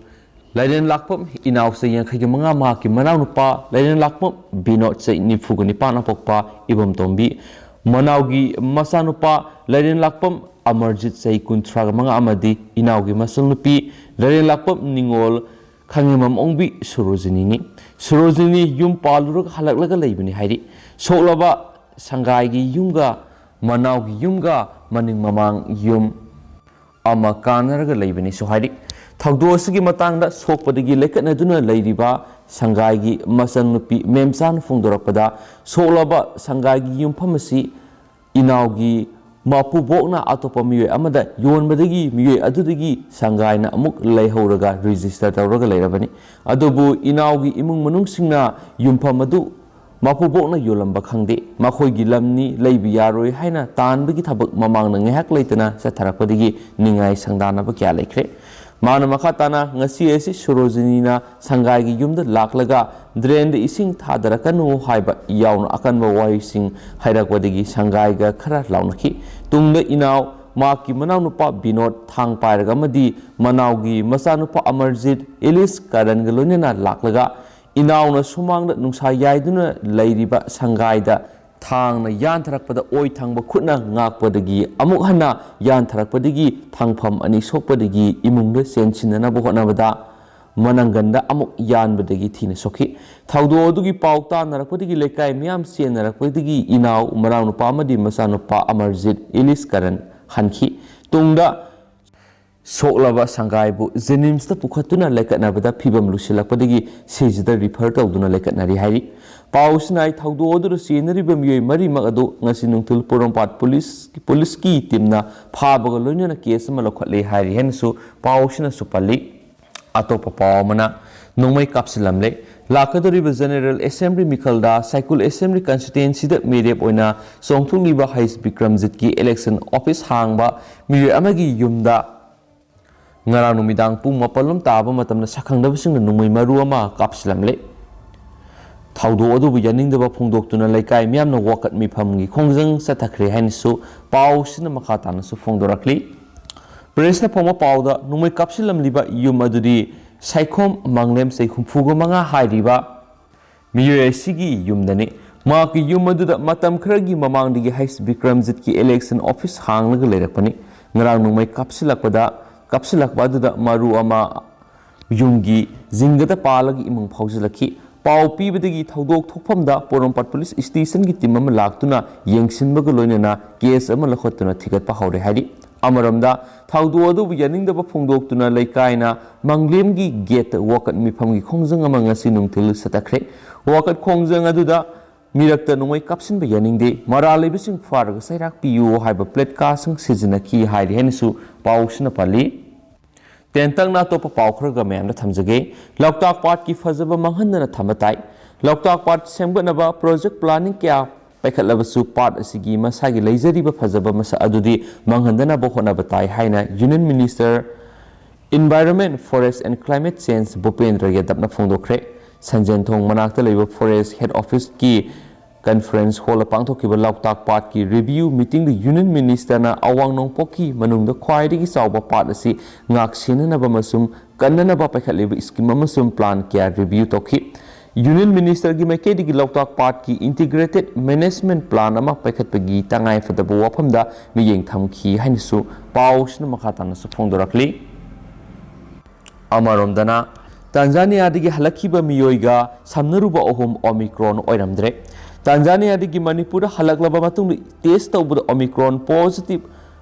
ꯂꯥꯏꯔꯦꯟ ꯂꯥꯛꯄꯝ ꯏꯅꯥꯎ ꯆꯍꯤ ꯌꯥꯡꯈꯩꯒ ꯃꯉꯥ, ꯃꯍꯥꯛꯀꯤ ꯃꯅꯥꯎꯅꯨꯄꯥ ꯂꯥꯏꯔꯦꯟ ꯂꯥꯛꯄꯝ ꯕꯤꯅꯣꯗ ꯆꯍꯤ ꯅꯤꯐꯨꯒ ꯅꯤꯄꯥꯟ, ꯑꯄꯣꯛꯄ ꯏꯕꯝꯇꯣꯝꯕꯤ, ꯃꯅꯥꯎꯒꯤ ꯃꯆꯥꯅꯨꯄꯥ ꯂꯥꯏꯔꯦꯟ ꯂꯥꯛꯄꯝ ꯑꯃꯔꯖꯤꯠ ꯆꯍꯤ ꯀꯨꯟꯊ꯭ꯔꯥꯒ ꯃꯉꯥ ꯑꯃꯗꯤ ꯏꯅꯥꯎꯒꯤ ꯃꯆꯜꯅꯨꯄꯤ ꯂꯥꯏꯔꯦꯟ ꯂꯥꯛꯄꯝ ꯅꯤꯉꯣꯜ ꯈꯥꯉꯦꯝꯕꯝ ꯑꯣꯡꯕꯤ ꯁꯣꯔꯣꯖꯤꯅꯤꯅꯤ꯫ ꯁꯣꯔꯣꯖꯤꯅꯤ ꯌꯨꯝ ꯄꯥꯜꯂꯨꯔꯒ ꯍꯜꯂꯛꯂꯒ ꯂꯩꯕꯅꯤ ꯍꯥꯏꯔꯤ꯫ ꯁꯣꯛꯂꯕ ꯁꯪꯒꯥꯏꯒꯤ ꯌꯨꯝꯒ ꯃꯅꯥꯎꯒꯤ ꯌꯨꯝꯒ ꯃꯅꯤꯡ ꯃꯃꯥꯡ ꯌꯨꯝ ꯑꯃ ꯀꯥꯟꯅꯔꯒ ꯂꯩꯕꯅꯤꯁꯨ ꯍꯥꯏꯔꯤ꯫ ꯊꯧꯗꯣꯛ ꯑꯁꯤꯒꯤ ꯃꯇꯥꯡꯗ ꯁꯣꯛꯄꯗꯒꯤ ꯂꯩꯈꯠꯅꯗꯨꯅ ꯂꯩꯔꯤꯕ ꯁꯪꯒꯥꯏꯒꯤ ꯃꯆꯟꯅꯨꯄꯤ ꯃꯦꯝꯆꯥꯅ ꯐꯣꯡꯗꯣꯔꯛꯄꯗ, ꯁꯣꯛꯂꯕ ꯁꯪꯒꯥꯏꯒꯤ ꯌꯨꯝꯐꯝ ꯑꯁꯤ ꯏꯅꯥꯎꯒꯤ ꯃꯄꯨꯕꯣꯛꯅ ꯑꯇꯣꯞꯄ ꯃꯤꯑꯣꯏ ꯑꯃꯗ ꯌꯣꯟꯕꯗꯒꯤ ꯃꯤꯑꯣꯏ ꯑꯗꯨꯗꯒꯤ ꯁꯪꯒꯥꯏꯅ ꯑꯃꯨꯛ ꯂꯩꯍꯧꯔꯒ register ꯇꯧꯔꯒ ꯂꯩꯔꯕꯅꯤ꯫ ꯑꯗꯨꯕꯨ ꯏꯅꯥꯎꯒꯤ ꯏꯃꯨꯡ ꯃꯅꯨꯡꯁꯤꯡꯅ ꯌꯨꯝꯐꯝ ꯑꯗꯨ ꯃꯄꯨꯕꯣꯛꯅ ꯌꯣꯜꯂꯝꯕ ꯈꯪꯗꯦ꯫ ꯃꯈꯣꯏꯒꯤ ꯂꯝꯅꯤ, ꯂꯩꯕ ꯌꯥꯔꯣꯏ ꯍꯥꯏꯅ ꯇꯥꯟꯕꯒꯤ ꯊꯕꯛ ꯃꯃꯥꯡꯗ ꯉꯥꯏꯍꯥꯛ ꯂꯩꯇꯅ ꯆꯠꯊꯔꯛꯄꯗꯒꯤ ꯅꯤꯡꯉꯥꯏ ꯁꯪꯗꯥꯅꯕ ꯀꯌꯥ ꯂꯩꯈ꯭ꯔꯦ꯫ ꯃꯥꯅ ꯃꯈꯥ ꯇꯥꯅ, ꯉꯁꯤ ꯑꯁꯤ ꯁꯣꯔꯣꯖꯤꯅꯤꯅ ꯁꯪꯒꯥꯏꯒꯤ ꯌꯨꯝꯗ ꯂꯥꯛꯂꯒ drainꯗ ꯏꯁꯤꯡ ꯊꯥꯗꯔꯛꯀꯅꯨ ꯍꯥꯏꯕ ꯌꯥꯎꯅ ꯑꯀꯟꯕ ꯋꯥꯍꯩꯁꯤꯡ ꯍꯥꯏꯔꯛꯄꯗꯒꯤ ꯁꯪꯒꯥꯏꯒ ꯈꯔ ꯂꯥꯎꯅꯈꯤ꯫ ꯇꯨꯡꯗ ꯏꯅꯥꯎ, ꯃꯍꯥꯛꯀꯤ ꯃꯅꯥꯎꯅꯨꯄꯥ ꯕꯤꯅꯣꯗ ꯊꯥꯡ ꯄꯥꯏꯔꯒ ꯑꯃꯗꯤ ꯃꯅꯥꯎꯒꯤ ꯃꯆꯥꯅꯨꯄꯥ ꯑꯃꯔꯖꯤꯠ, ꯏꯂꯤꯁ ꯀꯔꯟꯒ ꯂꯣꯏꯅꯅ ꯂꯥꯛꯂꯒ ꯏꯅꯥꯎꯅ ꯁꯨꯃꯥꯡꯗ ꯅꯨꯡꯁꯥ ꯌꯥꯏꯗꯨꯅ ꯂꯩꯔꯤꯕ ꯁꯪꯒꯥꯏꯗ ꯊꯥꯡꯅ ꯌꯥꯟꯊꯔꯛꯄꯗ ꯑꯣꯏ ꯊꯪꯕ ꯈꯨꯠꯅ ꯉꯥꯛꯄꯗꯒꯤ ꯑꯃꯨꯛ ꯍꯟꯅ ꯌꯥꯟꯊꯔꯛꯄꯗꯒꯤ ꯊꯥꯡꯐꯝ ꯑꯅꯤ ꯁꯣꯛꯄꯗꯒꯤ ꯏꯃꯨꯡꯗ ꯆꯦꯟꯁꯤꯟꯅꯅꯕ ꯍꯣꯠꯅꯕꯗ ꯃꯅꯪꯒꯟꯗ ꯑꯃꯨꯛ ꯌꯥꯟꯕꯗꯒꯤ ꯊꯤꯅ ꯁꯣꯛꯈꯤ꯫ ꯊꯧꯗꯣꯛ ꯑꯗꯨꯒꯤ ꯄꯥꯎ ꯇꯥꯅꯔꯛꯄꯗꯒꯤ ꯂꯩꯀꯥꯏ ꯃꯤꯌꯥꯝ ꯆꯦꯟꯅꯔꯛꯄꯗꯒꯤ ꯏꯅꯥꯎ, ꯃꯅꯥꯎꯅꯨꯄꯥ ꯑꯃꯗꯤ ꯃꯆꯥꯅꯨꯄꯥ ꯑꯃꯔꯖꯤꯠ, ꯏꯂꯤꯁ ꯀꯔꯟ ꯍꯟꯈꯤ꯫ ꯇꯨꯡꯗ ꯁꯣꯛꯂꯕ ꯁꯪꯒꯥꯏꯕꯨ ꯖꯦꯅꯤꯝꯁꯇ ꯄꯨꯈꯠꯇꯨꯅ ꯂꯩꯀꯠꯅꯕꯗ ꯐꯤꯕꯝ ꯂꯨꯁꯤꯜꯂꯛꯄꯗꯒꯤ ꯁꯤꯖꯗ ꯔꯤꯐꯔ ꯇꯧꯗꯨꯅ ꯂꯩꯀꯠꯅꯔꯤ ꯍꯥꯏꯔꯤ꯫ ꯄꯥꯎꯁꯤꯅ ꯍꯥꯏ, ꯊꯧꯗꯣꯛ ꯑꯗꯨꯗ ꯆꯦꯟꯅꯔꯤꯕ ꯃꯤꯑꯣꯏ ꯃꯔꯤꯃꯛ ꯑꯗꯨ ꯉꯁꯤ ꯅꯨꯡꯊꯤꯜ ꯄꯣꯔꯣꯝꯄꯥꯠ ꯄꯨꯂꯤꯁ, ꯄꯨꯂꯤꯁꯀꯤ ꯇꯤꯝꯅ ꯐꯥꯕꯒ ꯂꯣꯏꯅꯅ ꯀꯦꯁ ꯑꯃ ꯂꯧꯈꯠꯂꯦ ꯍꯥꯏꯔꯤ ꯍꯥꯏꯅꯁꯨ ꯄꯥꯎꯁꯤꯅꯁꯨ ꯄꯜꯂꯤ꯫ ꯑꯇꯣꯞꯄ ꯄꯥꯎ ꯑꯃꯅ ꯅꯣꯡꯃꯩ ꯀꯥꯞꯁꯤꯜꯂꯝꯂꯦ꯫ ꯂꯥꯛꯀꯗꯧꯔꯤꯕ ꯖꯦꯅꯦꯔꯦꯜ ꯑꯦꯁꯦꯝꯕ꯭ꯂꯤ ꯃꯤꯈꯜꯗ ꯁꯥꯏꯀꯨꯜ ꯑꯦꯁꯦꯝꯕ꯭ꯂꯤ ꯀꯟꯁꯇꯤꯇ꯭ꯋꯦꯟꯁꯤꯗ ꯃꯤꯔꯦꯞ ꯑꯣꯏꯅ ꯆꯣꯡꯊꯣꯛꯂꯤꯕ ꯍꯩꯁ ꯕꯤꯀ꯭ꯔꯝꯖꯤꯠꯀꯤ ꯏꯂꯦꯛꯁꯟ ꯑꯣꯐꯤꯁ ꯍꯥꯡꯕ ꯃꯤꯑꯣꯏ ꯑꯃꯒꯤ ꯌꯨꯝꯗ ꯉꯔꯥꯡ ꯅꯨꯃꯤꯗꯥꯡ ꯄꯨꯡ ꯃꯥꯄꯜ ꯂꯣꯝ ꯇꯥꯕ ꯃꯇꯝꯗ ꯁꯛꯈꯪꯗꯕꯁꯤꯡꯅ ꯅꯣꯡꯃꯩ ꯃꯔꯨ ꯑꯃ ꯀꯥꯞꯁꯤꯜꯂꯝꯂꯦ꯫ ꯊꯧꯗꯣꯛ ꯑꯗꯨꯕꯨ ꯌꯥꯅꯤꯡꯗꯕ ꯐꯣꯡꯗꯣꯛꯇꯨꯅ ꯂꯩꯀꯥꯏ ꯃꯤꯌꯥꯝꯅ ꯋꯥꯀꯠ ꯃꯤꯐꯝꯒꯤ ꯈꯣꯡꯖꯪ ꯆꯠꯊꯈ꯭ꯔꯦ ꯍꯥꯏꯅꯁꯨ ꯄꯥꯎꯁꯤꯅ ꯃꯈꯥ ꯇꯥꯅꯁꯨ ꯐꯣꯡꯗꯣꯔꯛꯂꯤ꯫ ꯄ꯭ꯔꯦꯁꯅ ꯐꯣꯡꯕ ꯄꯥꯎꯗ ꯅꯣꯡꯃꯩ ꯀꯥꯞꯁꯤꯜꯂꯝꯂꯤꯕ ꯌꯨꯝ ꯑꯗꯨꯗꯤ ꯁꯥꯏꯈꯣꯝ ꯃꯪꯂꯦꯝ ꯆꯍꯤ ꯍꯨꯝꯐꯨꯒ ꯃꯉꯥ ꯍꯥꯏꯔꯤꯕ ꯃꯤꯑꯣꯏ ꯑꯁꯤꯒꯤ ꯌꯨꯝꯗꯅꯤ꯫ ꯃꯍꯥꯛꯀꯤ ꯌꯨꯝ ꯑꯗꯨꯗ ꯃꯇꯝ ꯈꯔꯒꯤ ꯃꯃꯥꯡꯗꯒꯤ ꯍꯩꯁ ꯕꯤꯀ꯭ꯔꯝꯖꯤꯠꯀꯤ ꯏꯂꯦꯛꯁꯟ ꯑꯣꯐꯤꯁ ꯍꯥꯡꯂꯒ ꯂꯩꯔꯛꯄꯅꯤ꯫ ꯉꯔꯥꯡ ꯅꯣꯡꯃꯩ ꯀꯥꯞꯁꯤꯜꯂꯛꯄꯗ, ꯀꯥꯞꯁꯤꯜꯂꯛꯄ ꯑꯗꯨꯗ ꯃꯔꯨ ꯑꯃ ꯌꯨꯝꯒꯤ ꯖꯤꯡꯒꯗ ꯄꯥꯜꯂꯒ ꯏꯃꯨꯡ ꯐꯥꯎꯖꯤꯜꯂꯛꯈꯤ꯫ ꯄꯥꯎ ꯄꯤꯕꯗꯒꯤ ꯊꯧꯗꯣꯛ ꯊꯣꯛꯐꯝꯗ ꯄꯣꯔꯣꯝꯄꯥꯠ ꯄꯨꯂꯤꯁ ꯁ꯭ꯇꯦꯁꯟꯒꯤ ꯇꯤꯝ ꯑꯃ ꯂꯥꯛꯇꯨꯅ ꯌꯦꯡꯁꯤꯟꯕꯒ ꯂꯣꯏꯅꯅ ꯀꯦꯁ ꯑꯃ ꯂꯧꯈꯠꯇꯨꯅ ꯊꯤꯒꯠꯄ ꯍꯧꯔꯦ ꯍꯥꯏꯔꯤ꯫ ꯑꯃꯔꯣꯝꯗ ꯊꯧꯗꯣꯛ ꯑꯗꯨꯕꯨ ꯌꯥꯅꯤꯡꯗꯕ ꯐꯣꯡꯗꯣꯛꯇꯨꯅ ꯂꯩꯀꯥꯏꯅ ꯃꯪꯂꯦꯝꯒꯤ ꯒꯦꯠꯇ ꯋꯥꯀꯠ ꯃꯤꯐꯝꯒꯤ ꯈꯣꯡꯖꯪ ꯑꯃ ꯉꯁꯤ ꯅꯨꯡꯊꯤꯜ ꯆꯠꯊꯈ꯭ꯔꯦ꯫ ꯋꯥꯀꯠ ꯈꯣꯡꯖꯪ ꯑꯗꯨꯗ ꯃꯤꯔꯛꯇ ꯅꯣꯡꯃꯩ ꯀꯥꯞꯁꯤꯟꯕ ꯌꯥꯅꯤꯡꯗꯦ, ꯃꯔꯥꯜ ꯂꯩꯕꯁꯤꯡ ꯐꯥꯔꯒ ꯆꯩꯔꯥꯛ ꯄꯤꯌꯨ ꯍꯥꯏꯕ ꯄ꯭ꯂꯦꯠꯀꯥꯁꯤꯡ ꯁꯤꯖꯤꯟꯅꯈꯤ ꯍꯥꯏꯔꯤ ꯍꯥꯏꯅꯁꯨ ꯄꯥꯎꯁꯤꯅ ꯄꯜꯂꯤ꯫ ꯇꯦꯟꯇꯛꯅ ꯑꯇꯣꯞꯄ ꯄꯥꯎ ꯈꯔꯒ ꯃꯌꯥꯝꯗ ꯊꯝꯖꯒꯦ꯫ ꯂꯣꯛꯇꯥꯛ ꯄꯥꯠꯀꯤ ꯐꯖꯕ ꯃꯥꯡꯍꯟꯗꯅ ꯊꯝꯕ ꯇꯥꯏ꯫ ꯂꯣꯛꯇꯥꯛ ꯄꯥꯠ ꯁꯦꯝꯒꯠꯅꯕ ꯄ꯭ꯔꯣꯖꯦꯛ ꯄ꯭ꯂꯥꯅꯤꯡ ꯀꯌꯥ ꯄꯥꯏꯈꯠꯂꯕꯁꯨ ꯄꯥꯠ ꯑꯁꯤꯒꯤ ꯃꯁꯥꯒꯤ ꯂꯩꯖꯔꯤꯕ ꯐꯖꯕ ꯃꯁꯛ ꯑꯗꯨꯗꯤ ꯃꯥꯡꯍꯟꯗꯅꯕ ꯍꯣꯠꯅꯕ ꯇꯥꯏ ꯍꯥꯏꯅ Union Minister Environment, Forest and Climate Change ꯚꯨꯄꯦꯟꯗ꯭ꯔ ꯌꯥꯗꯕꯅ ꯐꯣꯡꯗꯣꯛꯈ꯭ꯔꯦ꯫ ꯁꯟꯖꯦꯟꯊꯣꯡ ꯃꯅꯥꯛꯇ ꯂꯩꯕ ꯐꯣꯔꯦꯁ ꯍꯦꯗ ꯑꯣꯐꯤꯁꯀꯤ ꯀꯟꯐꯔꯦꯟꯁ ꯍꯣꯜꯗ ꯄꯥꯡꯊꯣꯛꯈꯤꯕ ꯂꯣꯛꯇꯥꯛ ꯄꯥꯠꯀꯤ ꯔꯤꯚꯤꯌꯨ ꯃꯤꯇꯤꯡꯗ ꯌꯨꯅꯤꯌꯟ ꯃꯤꯅꯤꯁꯇꯔꯅ ꯑꯋꯥꯡ ꯅꯣꯡꯄꯣꯛꯀꯤ ꯃꯅꯨꯡꯗ ꯈ꯭ꯋꯥꯏꯗꯒꯤ ꯆꯥꯎꯕ ꯄꯥꯠ ꯑꯁꯤ ꯉꯥꯛ ꯁꯦꯟꯅꯅꯕ ꯑꯃꯁꯨꯡ ꯀꯟꯅꯅꯕ ꯄꯥꯏꯈꯠꯂꯤꯕ ꯁ꯭ꯀꯤꯝ ꯑꯃꯁꯨꯡ ꯄ꯭ꯂꯥꯟ ꯀꯌꯥ ꯔꯤꯚꯤꯌꯨ ꯇꯧꯈꯤ꯫ ꯌꯨꯅꯤꯌꯟ ꯃꯤꯅꯤꯁꯇꯔꯒꯤ ꯃꯥꯏꯀꯩꯗꯒꯤ ꯂꯣꯛꯇꯥꯛ ꯄꯥꯠꯀꯤ ꯏꯟꯇꯤꯒ꯭ꯔꯦꯇꯦꯗ ꯃꯦꯅꯦꯖꯃꯦꯟꯠ ꯄ꯭ꯂꯥꯟ ꯑꯃ ꯄꯥꯏꯈꯠꯄꯒꯤ ꯇꯉꯥꯏꯐꯗꯕ ꯋꯥꯐꯝꯗ ꯃꯤꯠꯌꯦꯡ ꯊꯝꯈꯤ ꯍꯥꯏꯅꯁꯨ ꯄꯥꯎꯁꯤꯅ ꯃꯈꯥ ꯇꯥꯅꯁꯨ ꯐꯣꯡꯗꯣꯔꯛꯂꯤ꯫ ꯑꯃꯔꯣꯝꯗꯅ, ꯇꯥꯟꯖꯥꯅꯤꯌꯥꯗꯒꯤ ꯍꯜꯂꯛꯈꯤꯕ ꯃꯤꯑꯣꯏꯒ ꯁꯝꯅꯔꯨꯕ ꯑꯍꯨꯝ ꯑꯣꯃꯤꯀ꯭ꯔꯣꯟ ꯑꯣꯏꯔꯝꯗ꯭ꯔꯦ꯫ ꯇꯥꯟꯖꯥꯅꯤꯌꯥꯗꯒꯤ ꯃꯅꯤꯄꯨꯔꯗ ꯍꯜꯂꯛꯂꯕ ꯃꯇꯨꯡꯗ ꯇꯦꯁ ꯇꯧꯕꯗ ꯑꯣꯃꯤꯀ꯭ꯔꯣꯟ ꯄꯣꯖꯤꯇꯤꯚ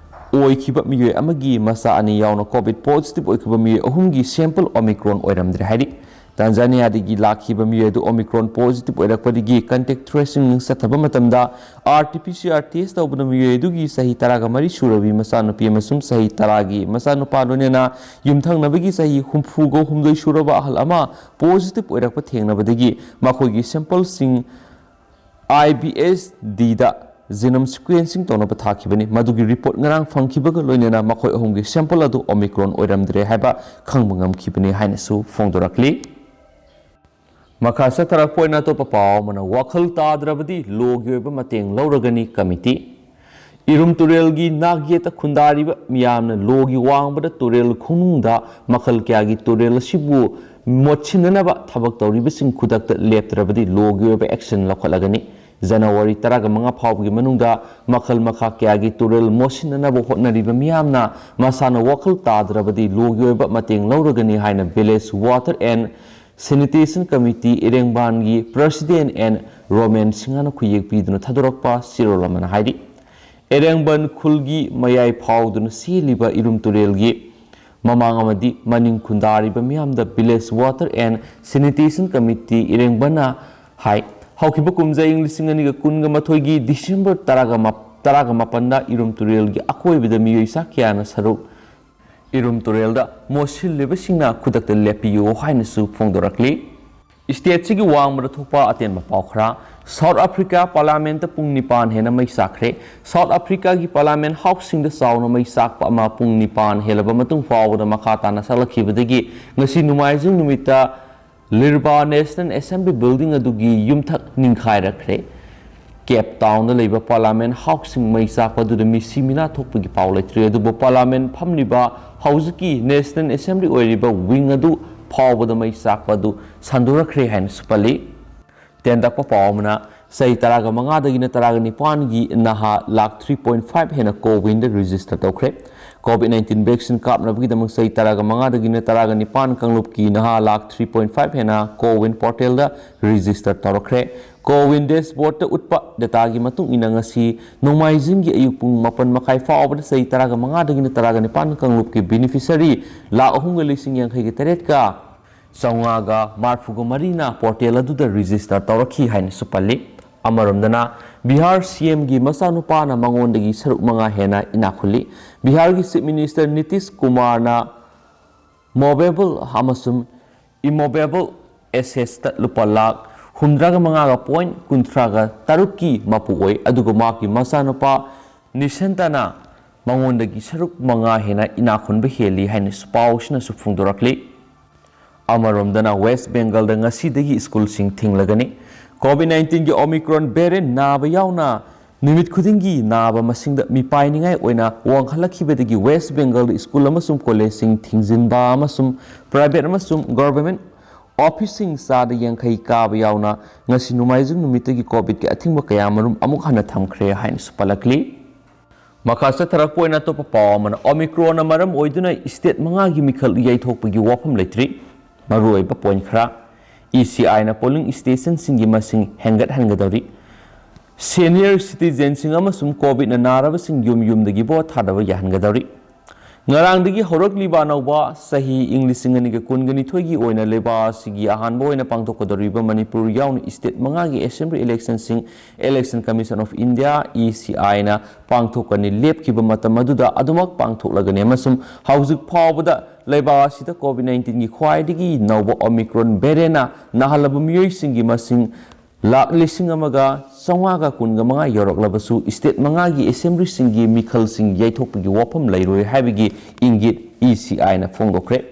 ꯑꯣꯏꯈꯤꯕ ꯃꯤꯑꯣꯏ ꯑꯃꯒꯤ ꯃꯆꯥ ꯑꯅꯤ ꯌꯥꯎꯅ COVID positive ꯑꯣꯏꯈꯤꯕ ꯃꯤꯑꯣꯏ ꯑꯍꯨꯝꯒꯤ sample Omicron ꯑꯣꯏꯔꯝꯗ꯭ꯔꯦ ꯍꯥꯏꯔꯤ꯫ ꯇꯥꯟꯖꯥꯅꯤꯌꯥꯗꯒꯤ ꯂꯥꯛꯈꯤꯕ ꯃꯤꯑꯣꯏ ꯑꯗꯨ Omicron positive ꯑꯣꯏꯔꯛꯄꯗꯒꯤ contact tracing ꯆꯠꯊꯕ ꯃꯇꯝꯗ RT-PCR test ꯇꯧꯕꯗ ꯃꯤꯑꯣꯏ ꯑꯗꯨꯒꯤ ꯆꯍꯤ ꯇꯔꯥꯒ ꯃꯔꯤ ꯁꯨꯔꯕꯤ ꯃꯆꯥꯅꯨꯄꯤ ꯑꯃꯁꯨꯡ ꯆꯍꯤ ꯇꯔꯥꯒꯤ ꯃꯆꯥꯅꯨꯄꯥ, ꯂꯣꯏꯅꯅ ꯌꯨꯝꯊꯪꯅꯕꯒꯤ ꯆꯍꯤ ꯍꯨꯝꯐꯨꯒ ꯍꯨꯝꯗꯣꯏ ꯁꯨꯔꯕ ꯑꯍꯜ ꯑꯃ positive ꯑꯣꯏꯔꯛꯄ ꯊꯦꯡꯅꯕꯗꯒꯤ ꯃꯈꯣꯏꯒꯤ sampleꯁꯤꯡ IBSDꯗ genome sequencing ꯇꯧꯅꯕ ꯊꯥꯈꯤꯕꯅꯤ꯫ ꯃꯗꯨꯒꯤ report ꯉꯔꯥꯡ ꯐꯪꯈꯤꯕꯒ ꯂꯣꯏꯅꯅ ꯃꯈꯣꯏ ꯑꯍꯨꯝꯒꯤ sample ꯑꯗꯨ Omicron ꯑꯣꯏꯔꯝꯗ꯭ꯔꯦ ꯍꯥꯏꯕ ꯈꯪꯕ ꯉꯝꯈꯤꯕꯅꯤ ꯍꯥꯏꯅꯁꯨ ꯐꯣꯡꯗꯣꯔꯛꯂꯤ꯫ ꯃꯈꯥ ꯆꯠꯊꯔꯛꯄ ꯑꯣꯏꯅ ꯑꯇꯣꯞꯄ ꯄꯥꯎ ꯑꯃꯅ, ꯋꯥꯈꯜ ꯇꯥꯗ꯭ꯔꯕꯗꯤ ꯂꯣꯒꯤ ꯑꯣꯏꯕ ꯃꯇꯦꯡ ꯂꯧꯔꯒꯅꯤ ꯀꯃꯤꯇꯤ꯫ ꯏꯔꯨꯝ ꯇꯨꯔꯦꯜꯒꯤ ꯅꯥꯛ ꯌꯦꯠꯇ ꯈꯨꯟꯗꯥꯔꯤꯕ ꯃꯤꯌꯥꯝꯅ ꯂꯣꯒꯤ ꯋꯥꯡꯃꯗ ꯇꯨꯔꯦꯜ ꯈꯣꯡꯅꯨꯡꯗ ꯃꯈꯜ ꯀꯌꯥꯒꯤ ꯇꯨꯔꯦꯜ ꯑꯁꯤꯕꯨ ꯃꯣꯠꯁꯤꯟꯅꯅꯕ ꯊꯕꯛ ꯇꯧꯔꯤꯕꯁꯤꯡ ꯈꯨꯗꯛꯇ ꯂꯦꯞꯇ꯭ꯔꯕꯗꯤ ꯂꯣꯒꯤ ꯑꯣꯏꯕ action ꯂꯧꯈꯠꯂꯒꯅꯤ꯫ ꯖꯅꯋꯥꯔꯤ ꯇꯔꯥꯒ ꯃꯉꯥ ꯐꯥꯎꯕꯒꯤ ꯃꯅꯨꯡꯗ ꯃꯈꯜ ꯃꯈꯥ ꯀꯌꯥꯒꯤ ꯇꯨꯔꯦꯜ ꯃꯣꯠꯁꯤꯟꯅꯅꯕ ꯍꯣꯠꯅꯔꯤꯕ ꯃꯤꯌꯥꯝꯅ ꯃꯁꯥꯅ ꯋꯥꯈꯜ ꯇꯥꯗ꯭ꯔꯕꯗꯤ ꯂꯣꯒꯤ ꯑꯣꯏꯕ ꯃꯇꯦꯡ ꯂꯧꯔꯒꯅꯤ ꯍꯥꯏꯅ Village Water and Sanitation Committee ꯏꯔꯦꯡꯕꯥꯟꯒꯤ President ꯑꯦꯟ ꯔꯣꯃꯦꯟ ꯁꯤꯡꯍꯅ ꯈꯨꯌꯦꯛ ꯄꯤꯗꯨꯅ ꯊꯥꯗꯣꯔꯛꯄ ꯆꯦꯔꯣꯜ ꯑꯃꯅ ꯍꯥꯏꯔꯤ꯫ ꯏꯔꯦꯡꯕꯟ ꯈꯨꯜꯒꯤ ꯃꯌꯥꯏ ꯐꯥꯎꯗꯨꯅ ꯆꯦꯜꯂꯤꯕ ꯏꯔꯨꯝ ꯇꯨꯔꯦꯜꯒꯤ ꯃꯃꯥꯡ ꯑꯃꯗꯤ ꯃꯅꯤꯡ ꯈꯨꯟꯗꯥꯔꯤꯕ ꯃꯤꯌꯥꯝꯗ Village Water and Sanitation Committee ꯏꯔꯦꯡꯕꯟꯅ ꯍꯥꯏ, ꯍꯧꯈꯤꯕ ꯀꯨꯝꯖꯥ ꯏꯪ ꯂꯤꯁꯤꯡ ꯑꯅꯤꯒ ꯀꯨꯟꯒ ꯃꯥꯊꯣꯏꯒꯤ December ꯇꯔꯥꯒ ꯃꯥ-, ꯇꯔꯥꯒ ꯃꯥꯄꯟꯗ ꯏꯔꯨꯝ ꯇꯨꯔꯦꯜꯒꯤ ꯑꯀꯣꯏꯕꯗ ꯃꯤꯑꯣꯏ ꯆꯥ ꯀꯌꯥꯅ ꯁꯔꯨꯛ ꯏꯔꯨꯝ ꯇꯨꯔꯦꯜꯗ ꯃꯣꯠꯁꯤꯜꯂꯤꯕꯁꯤꯡꯅ ꯈꯨꯗꯛꯇ ꯂꯦꯞꯄꯤꯌꯨ ꯍꯥꯏꯅꯁꯨ ꯐꯣꯡꯗꯣꯔꯛꯂꯤ꯫ Stateꯁꯤꯒꯤ ꯋꯥꯡꯃꯗ ꯊꯣꯛꯄ ꯑꯇꯦꯟꯕ ꯄꯥꯎ ꯈꯔ꯫ South Africa Parliamentꯇ ꯄꯨꯡ ꯅꯤꯄꯥꯟ ꯍꯦꯟꯅ ꯃꯩ ꯆꯥꯛꯈ꯭ꯔꯦ꯫ South Africaꯒꯤ Parliament Houseꯁꯤꯡꯗ ꯆꯥꯎꯅ ꯃꯩ ꯆꯥꯛꯄ ꯑꯃ ꯄꯨꯡ ꯅꯤꯄꯥꯟ ꯍꯦꯜꯂꯕ ꯃꯇꯨꯡ ꯐꯥꯎꯕꯗ ꯃꯈꯥ ꯇꯥꯅ ꯆꯥꯛꯂꯛꯈꯤꯕꯗꯒꯤ ꯉꯁꯤ ꯅꯣꯡꯃꯥꯏꯖꯤꯡ ꯅꯨꯃꯤꯠꯇ ꯂꯤꯔꯕꯥ National Assembly Building ꯑꯗꯨꯒꯤ ꯌꯨꯝꯊꯛ ꯅꯤꯡꯈꯥꯏꯔꯛꯈ꯭ꯔꯦ꯫ Cape Townꯗ ꯂꯩꯕ Parliament Houseꯁꯤꯡ ꯃꯩ ꯆꯥꯛꯄ ꯑꯗꯨꯗ ꯃꯤꯁꯤ ꯃꯤꯅꯥ ꯊꯣꯛꯄꯒꯤ ꯄꯥꯎ ꯂꯩꯇ꯭ꯔꯤ, ꯑꯗꯨꯕꯨ Parliament ꯐꯝꯂꯤꯕ ꯍꯧꯖꯤꯛꯀꯤ National Assembly ꯑꯣꯏꯔꯤꯕ wing ꯑꯗꯨ ꯐꯥꯎꯕꯗ ꯃꯩ ꯆꯥꯛꯄ ꯑꯗꯨ ꯁꯟꯗꯣꯔꯛꯈ꯭ꯔꯦ ꯍꯥꯏꯅꯁꯨ ꯄꯜꯂꯤ꯫ ꯇꯦꯟꯇꯛꯄ ꯄꯥꯎ ꯑꯃꯅ, ꯆꯍꯤ ꯇꯔꯥꯒ ꯃꯉꯥꯗꯒꯤꯅ ꯇꯔꯥꯒ ꯅꯤꯄꯥꯟꯒꯤ ꯅꯍꯥ ꯂꯥꯈ three point five ꯍꯦꯟꯅ ꯀꯣꯋꯤꯟꯗ ꯔꯤꯖꯤꯁꯇꯔ ꯇꯧꯈ꯭ꯔꯦ꯫ ꯀꯣꯚꯤꯗ nineteen vaccine ꯀꯥꯞꯅꯕꯒꯤꯗꯃꯛ ꯆꯍꯤ ꯇꯔꯥꯒ ꯃꯉꯥꯗꯒꯤꯅ ꯇꯔꯥꯒ ꯅꯤꯄꯥꯟ ꯀꯥꯡꯂꯨꯞꯀꯤ ꯅꯍꯥ ꯂꯥꯈ three point five ꯍꯦꯟꯅ ꯀꯣꯋꯤꯟ ꯄꯣꯔꯇꯦꯜꯗ ꯔꯤꯖꯤꯁꯇꯔ ꯇꯧꯔꯛꯈ꯭ꯔꯦ꯫ ꯀꯣꯋꯤꯟ ꯗꯦꯁꯕꯣꯔꯗꯇ ꯎꯠꯄ ꯗꯦꯇꯥꯒꯤ ꯃꯇꯨꯡ ꯏꯟꯅ, ꯉꯁꯤ ꯅꯣꯡꯃꯥꯏꯖꯤꯡꯒꯤ ꯑꯌꯨꯛ ꯄꯨꯡ ꯃꯥꯄꯟ ꯃꯈꯥꯏ ꯐꯥꯎꯕꯗ ꯆꯍꯤ ꯇꯔꯥꯒ ꯃꯉꯥꯗꯒꯤꯅ ꯇꯔꯥꯒ ꯅꯤꯄꯥꯟ ꯀꯥꯡꯂꯨꯞꯀꯤ ꯕꯦꯅꯤꯐꯤꯁꯤꯌꯔꯤ ꯂꯥꯈ ꯑꯍꯨꯝꯒ ꯂꯤꯁꯤꯡ ꯌꯥꯡꯈꯩꯒ ꯇꯔꯦꯠꯀ ꯆꯥꯝꯃꯉꯥꯒ ꯃꯔꯤꯐꯨꯒ ꯃꯔꯤꯅ ꯄꯣꯔꯇꯦꯜ ꯑꯗꯨꯗ ꯔꯤꯖꯤꯁꯇꯔ ꯇꯧꯔꯛꯈꯤ ꯍꯥꯏꯅꯁꯨ ꯄꯜꯂꯤ꯫ ꯑꯃꯔꯣꯝꯗꯅ, ꯕꯤꯍꯥꯔ ꯁꯤ ꯑꯦꯝꯒꯤ ꯃꯆꯥꯅꯨꯄꯥꯅ ꯃꯉꯣꯟꯗꯒꯤ ꯁꯔꯨꯛ ꯃꯉꯥ ꯍꯦꯟꯅ ꯏꯅꯥꯛ ꯈꯨꯜꯂꯤ꯫ ꯕꯤꯍꯥꯔꯒꯤ ꯆꯤꯐ ꯃꯤꯅꯤꯁꯇꯔ ꯅꯤꯇꯤꯁ ꯀꯨꯃꯥꯔꯅ ꯃꯣꯕꯦꯕꯜ ꯑꯃꯁꯨꯡ ꯏꯃꯣꯕꯦꯕꯜ ꯑꯦꯁꯦꯠꯁꯇ ꯂꯨꯄꯥ ꯂꯥꯈ ꯍꯨꯝꯗ꯭ꯔꯥꯒ ꯃꯉꯥꯒ ꯄꯣꯏꯟ ꯀꯨꯟꯊ꯭ꯔꯥꯒ ꯇꯔꯨꯛꯀꯤ ꯃꯄꯨ ꯑꯣꯏ, ꯑꯗꯨꯒ ꯃꯍꯥꯛꯀꯤ ꯃꯆꯥꯅꯨꯄꯥ ꯅꯤꯁꯟꯇꯅ ꯃꯉꯣꯟꯗꯒꯤ ꯁꯔꯨꯛ ꯃꯉꯥ ꯍꯦꯟꯅ ꯏꯅꯥꯛ ꯈꯨꯟꯕ ꯍꯦꯜꯂꯤ ꯍꯥꯏꯅꯁꯨ ꯄꯥꯎꯁꯤꯅꯁꯨ ꯐꯣꯡꯗꯣꯔꯛꯂꯤ꯫ ꯑꯃꯔꯣꯝꯗꯅ, ꯋꯦꯁ ꯕꯦꯡꯒꯜꯗ ꯉꯁꯤꯗꯒꯤ ꯁ꯭ꯀꯨꯜꯁꯤꯡ ꯊꯤꯡꯂꯒꯅꯤ꯫ ꯀꯣꯚꯤꯗ ꯅꯥꯏꯟꯇꯤꯟꯒꯤ ꯑꯣꯃꯤꯀ꯭ꯔꯣꯟ ꯚꯦꯔꯤꯌꯦꯟ ꯅꯥꯕ ꯌꯥꯎꯅ ꯅꯨꯃꯤꯠ ꯈꯨꯗꯤꯡꯒꯤ ꯅꯥꯕ ꯃꯁꯤꯡꯗ ꯃꯤꯄꯥꯏꯅꯤꯡꯉꯥꯏ ꯑꯣꯏꯅ ꯋꯥꯡꯈꯠꯂꯛꯈꯤꯕꯗꯒꯤ ꯋꯦꯁ ꯕꯦꯡꯒꯜꯗ ꯁ꯭ꯀꯨꯜ ꯑꯃꯁꯨꯡ ꯀꯣꯂꯦꯖꯁꯤꯡ ꯊꯤꯡꯖꯤꯟꯕ ꯑꯃꯁꯨꯡ ꯄ꯭ꯔꯥꯏꯚꯦꯠ ꯑꯃꯁꯨꯡ ꯒꯚꯔꯟꯃꯦꯟꯠ ꯑꯣꯐꯤꯁꯁꯤꯡ ꯆꯥꯗ ꯌꯥꯡꯈꯩ ꯀꯥꯕ ꯌꯥꯎꯅ ꯉꯁꯤ ꯅꯣꯡꯃꯥꯏꯖꯤꯡ ꯅꯨꯃꯤꯠꯇꯒꯤ ꯀꯣꯚꯤꯗꯀꯤ ꯑꯊꯤꯡꯕ ꯀꯌꯥꯃꯔꯨꯝ ꯑꯃꯨꯛ ꯍꯟꯅ ꯊꯝꯈ꯭ꯔꯦ ꯍꯥꯏꯅꯁꯨ ꯄꯜꯂꯛꯂꯤ꯫ ꯃꯈꯥ ꯆꯠꯊꯔꯛꯄ ꯑꯣꯏꯅ ꯑꯇꯣꯞꯄ ꯄꯥꯎ ꯑꯃꯅ, ꯑꯣꯃꯤꯀ꯭ꯔꯣꯟꯅ ꯃꯔꯝ ꯑꯣꯏꯗꯨꯅ ꯁ꯭ꯇꯦꯠ ꯃꯉꯥꯒꯤ ꯃꯤꯈꯜ ꯌꯩꯊꯣꯛꯄꯒꯤ ꯋꯥꯐꯝ ꯂꯩꯇ꯭ꯔꯤ꯫ ꯃꯔꯨꯑꯣꯏꯕ ꯄꯣꯏꯟꯠ ꯈꯔ: ꯏ ꯁꯤ ꯑꯥꯏꯅ ꯄꯣꯂꯤꯡ ꯁ꯭ꯇꯦꯁꯟꯁꯤꯡꯒꯤ ꯃꯁꯤꯡ ꯍꯦꯟꯒꯠꯍꯟꯒꯗꯧꯔꯤ꯫ ꯁꯦꯅꯤꯌꯔ ꯁꯤꯇꯤꯖꯦꯟꯁꯤꯡ ꯑꯃꯁꯨꯡ ꯀꯣꯚꯤꯗꯅ ꯅꯥꯔꯕꯁꯤꯡ ꯌꯨꯝ ꯌꯨꯝꯗꯒꯤ ꯚꯣꯠ ꯊꯥꯗꯕ ꯌꯥꯍꯟꯒꯗꯧꯔꯤ꯫ ꯉꯔꯥꯡꯗꯒꯤ ꯍꯧꯔꯛꯂꯤꯕ ꯑꯅꯧꯕ ꯆꯍꯤ ꯏꯪ ꯂꯤꯁꯤꯡ ꯑꯅꯤꯒ ꯀꯨꯟꯒ ꯅꯤꯊꯣꯏꯒꯤ ꯑꯣꯏꯅ ꯂꯩꯕꯥꯛ ꯑꯁꯤꯒꯤ ꯑꯍꯥꯟꯕ ꯑꯣꯏꯅ ꯄꯥꯡꯊꯣꯛꯀꯗꯧꯔꯤꯕ ꯃꯅꯤꯄꯨꯔ ꯌꯥꯎꯅ ꯁ꯭ꯇꯦꯠ ꯃꯉꯥꯒꯤ ꯑꯦꯁꯦꯝꯕ꯭ꯂꯤ ꯏꯂꯦꯛꯁꯟꯁꯤꯡ Election Commission of India, E C ꯑꯥꯏꯅ ꯄꯥꯡꯊꯣꯛꯀꯅꯤ ꯂꯦꯞꯈꯤꯕ ꯃꯇꯝ ꯑꯗꯨꯗ ꯑꯗꯨꯃꯛ ꯄꯥꯡꯊꯣꯛꯂꯒꯅꯤ ꯑꯃꯁꯨꯡ ꯍꯧꯖꯤꯛ ꯐꯥꯎꯕꯗ ꯂꯩꯕꯥꯛ ꯑꯁꯤꯗ ꯀꯣꯚꯤꯗ ꯅꯥꯏꯟꯇꯤꯟꯒꯤ ꯈ꯭ꯋꯥꯏꯗꯒꯤ ꯅꯧꯕ ꯑꯣꯃꯤꯀ꯭ꯔꯣꯟ ꯚꯦꯔꯤꯌꯦꯟꯅ ꯅꯥꯍꯜꯂꯕ ꯃꯤꯑꯣꯏꯁꯤꯡꯒꯤ ꯃꯁꯤꯡ ꯂꯥꯈ ꯂꯤꯁꯤꯡ ꯑꯃꯒ ꯆꯥꯝꯃꯉꯥꯒ ꯀꯨꯟꯒ ꯃꯉꯥ ꯌꯧꯔꯛꯂꯕꯁꯨ, ꯁ꯭ꯇꯦꯠ ꯃꯉꯥꯒꯤ ꯑꯦꯁꯦꯝꯕ꯭ꯂꯤꯁꯤꯡꯒꯤ ꯃꯤꯈꯜꯁꯤꯡ ꯌꯩꯊꯣꯛꯄꯒꯤ ꯋꯥꯐꯝ ꯂꯩꯔꯣꯏ ꯍꯥꯏꯕꯒꯤ ꯏꯪꯒꯤꯠ ꯏ ꯁꯤ ꯑꯥꯏꯅ ꯐꯣꯡꯗꯣꯛꯈ꯭ꯔꯦ꯫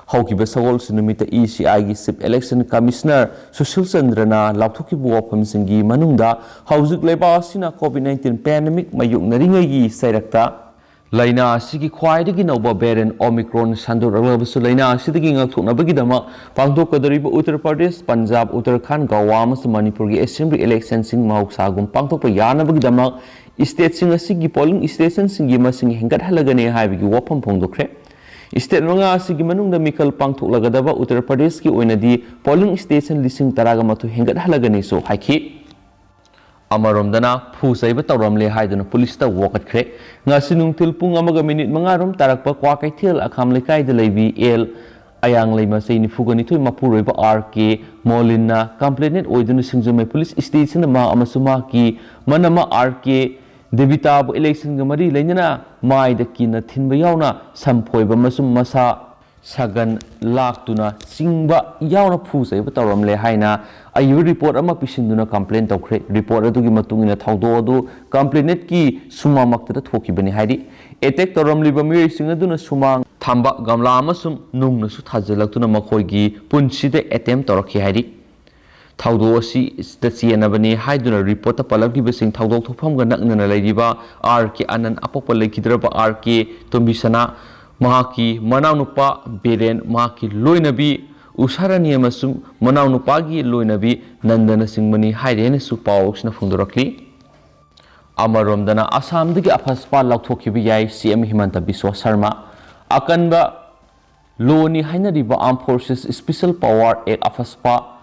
ꯍꯧꯈꯤꯕ ꯁꯒꯣꯜꯁꯦꯟ ꯅꯨꯃꯤꯠꯇ ꯏ ꯁꯤ ꯑꯥꯏꯒꯤ ꯆꯤꯐ ꯏꯂꯦꯛꯁꯟ ꯀꯃꯤꯁꯅꯔ ꯁꯨꯁꯤꯜ ꯆꯟꯗ꯭ꯔꯅ ꯂꯥꯎꯊꯣꯛꯈꯤꯕ ꯋꯥꯐꯝꯁꯤꯡꯒꯤ ꯃꯅꯨꯡꯗ ꯍꯧꯖꯤꯛ ꯂꯩꯕꯥꯛ ꯑꯁꯤꯅ ꯀꯣꯚꯤꯗ ꯅꯥꯏꯟꯇꯤꯟ ꯄꯦꯟꯗꯦꯃꯤꯛ ꯃꯥꯌꯣꯛꯅꯔꯤꯉꯩꯒꯤ ꯆꯩꯔꯛꯇ ꯂꯥꯏꯅꯥ ꯑꯁꯤꯒꯤ ꯈ꯭ꯋꯥꯏꯗꯒꯤ ꯅꯧꯕ variant Omicron ꯁꯟꯗꯣꯔꯛꯂꯕꯁꯨ, ꯂꯥꯏꯅꯥ ꯑꯁꯤꯗꯒꯤ ꯉꯥꯛꯊꯣꯛꯅꯕꯒꯤꯗꯃꯛ ꯄꯥꯡꯊꯣꯛꯀꯗꯧꯔꯤꯕ ꯎꯠꯇꯔ ꯄ꯭ꯔꯗꯦꯁ, ꯄꯟꯖꯥꯕ, ꯎꯠꯇꯔꯈꯥꯟꯗ, ꯒꯋꯥ ꯑꯃꯁꯨꯡ ꯃꯅꯤꯄꯨꯔꯒꯤ assembly electionꯁꯤꯡ ꯃꯍꯧꯁꯥꯒꯨꯝ ꯄꯥꯡꯊꯣꯛꯄ ꯌꯥꯅꯕꯒꯤꯗꯃꯛ stateꯁꯤꯡ ꯑꯁꯤꯒꯤ polling stationꯁꯤꯡꯒꯤ ꯃꯁꯤꯡ ꯍꯦꯟꯒꯠꯍꯜꯂꯒꯅꯤ ꯍꯥꯏꯕꯒꯤ ꯋꯥꯐꯝ ꯐꯣꯡꯗꯣꯛꯈ꯭ꯔꯦ꯫ State ꯃꯉꯥ ꯑꯁꯤꯒꯤ ꯃꯅꯨꯡꯗ ꯃꯤꯈꯜ ꯄꯥꯡꯊꯣꯛꯂꯒꯗꯕ ꯎꯠꯇꯔ ꯄ꯭ꯔꯗꯦꯁꯀꯤ ꯑꯣꯏꯅꯗꯤ polling station ꯂꯤꯁꯤꯡ ꯇꯔꯥꯒ ꯃꯥꯊꯣꯏ ꯍꯦꯟꯒꯠꯍꯜꯂꯒꯅꯤꯁꯨ ꯍꯥꯏꯈꯤ꯫ ꯑꯃꯔꯣꯝꯗꯅ, ꯐꯨ ꯆꯩꯕ ꯇꯧꯔꯝꯂꯦ ꯍꯥꯏꯗꯨꯅ ꯄꯨꯂꯤꯁꯇ ꯋꯥꯀꯠꯈ꯭ꯔꯦ꯫ ꯉꯁꯤ ꯅꯨꯡꯊꯤꯜ ꯄꯨꯡ ꯑꯃꯒ ꯃꯤꯅꯤꯠ ꯃꯉꯥ ꯔꯣꯝ ꯇꯥꯔꯛꯄ ꯀ꯭ꯋꯥꯀꯩꯊꯦꯜ ꯑꯈꯥꯝ ꯂꯩꯀꯥꯏꯗ ꯂꯩꯕꯤ ꯑꯦꯜ ꯑꯌꯥꯡꯂꯩꯃ ꯆꯍꯤ ꯅꯤꯐꯨꯒ ꯅꯤꯊꯣꯏ ꯃꯄꯨꯔꯣꯏꯕ ꯑꯥꯔ ꯀꯦ ꯃꯣꯂꯤꯟꯅ complainant ꯑꯣꯏꯗꯨꯅ ꯁꯤꯡꯖꯃꯩ ꯄꯨꯂꯤꯁ stationꯗ ꯃꯍꯥꯛ ꯑꯃꯁꯨꯡ ꯃꯍꯥꯛꯀꯤ ꯃꯅꯝꯃ ꯑꯥꯔ ꯀꯦ ꯗꯦꯕꯤꯇꯥꯕꯨ electionꯒ ꯃꯔꯤ ꯂꯩꯅꯅ ꯃꯥꯏꯗ ꯀꯤꯟꯅ ꯊꯤꯟꯕ ꯌꯥꯎꯅ ꯁꯝ ꯐꯣꯏꯕ ꯑꯃꯁꯨꯡ ꯃꯁꯥ ꯁꯒꯟ ꯂꯥꯛꯇꯨꯅ ꯆꯤꯡꯕ ꯌꯥꯎꯅ ꯐꯨ ꯆꯩꯕ ꯇꯧꯔꯝꯂꯦ ꯍꯥꯏꯅ ꯑꯏꯕ report ꯑꯃ ꯄꯤꯁꯤꯟꯗꯨꯅ complain ꯇꯧꯈ꯭ꯔꯦ꯫ Report ꯑꯗꯨꯒꯤ ꯃꯇꯨꯡ ꯏꯟꯅ ꯊꯧꯗꯣꯛ ꯑꯗꯨ complainantꯀꯤ ꯁꯨꯃꯥꯡꯃꯛꯇꯗ ꯊꯣꯛꯈꯤꯕꯅꯤ ꯍꯥꯏꯔꯤ꯫ Attack ꯇꯧꯔꯝꯂꯤꯕ ꯃꯤꯑꯣꯏꯁꯤꯡ ꯑꯗꯨꯅ ꯁꯨꯃꯥꯡ ꯊꯝꯕ ꯒꯝꯂꯥ ꯑꯃꯁꯨꯡ ꯅꯨꯡꯅꯁꯨ ꯊꯥꯖꯤꯜꯂꯛꯇꯨꯅ ꯃꯈꯣꯏꯒꯤ ꯄꯨꯟꯁꯤꯗ attempt ꯇꯧꯔꯛꯈꯤ ꯍꯥꯏꯔꯤ꯫ ꯊꯧꯗꯣꯛ ꯑꯁꯤꯗ ꯆꯦꯟꯅꯕꯅꯤ ꯍꯥꯏꯗꯨꯅ reportꯇ ꯄꯜꯂꯛꯂꯤꯕꯁꯤꯡ ꯊꯧꯗꯣꯛ ꯊꯣꯛꯐꯝꯒ ꯅꯛꯅꯅ ꯂꯩꯔꯤꯕ ꯑꯥꯔ ꯀꯦ ꯑꯅꯟ, ꯑꯄꯣꯛꯄ ꯂꯩꯈꯤꯗ꯭ꯔꯕ ꯑꯥꯔ ꯀꯦ ꯇꯣꯝꯕꯤꯁꯅꯥ, ꯃꯍꯥꯛꯀꯤ ꯃꯅꯥꯎꯅꯨꯄꯥ ꯕꯤꯔꯦꯟ, ꯃꯍꯥꯛꯀꯤ ꯂꯣꯏꯅꯕꯤ ꯎꯁꯥꯔꯥꯅꯤ ꯑꯃꯁꯨꯡ ꯃꯅꯥꯎꯅꯨꯄꯥꯒꯤ ꯂꯣꯏꯅꯕꯤ ꯅꯟꯗꯅꯆꯤꯡꯕꯅꯤ ꯍꯥꯏꯔꯦ ꯍꯥꯏꯅꯁꯨ ꯄꯥꯎ ꯑꯁꯤꯅ ꯐꯣꯡꯗꯣꯔꯛꯂꯤ꯫ ꯑꯃꯔꯣꯝꯗꯅ, ꯑꯁꯥꯝꯗꯒꯤ ꯑꯐꯁꯄꯥ ꯂꯧꯊꯣꯛꯈꯤꯕ ꯌꯥꯏ, ꯁꯤ ꯑꯦꯝ ꯍꯤꯃꯟꯇ ꯕꯤꯁ꯭ꯋ ꯁꯔꯃ꯫ ꯑꯀꯟꯕ ꯂꯣꯅꯤ ꯍꯥꯏꯅꯔꯤꯕ Armed Forces Special Power Act, ꯑꯐꯁꯄꯥ,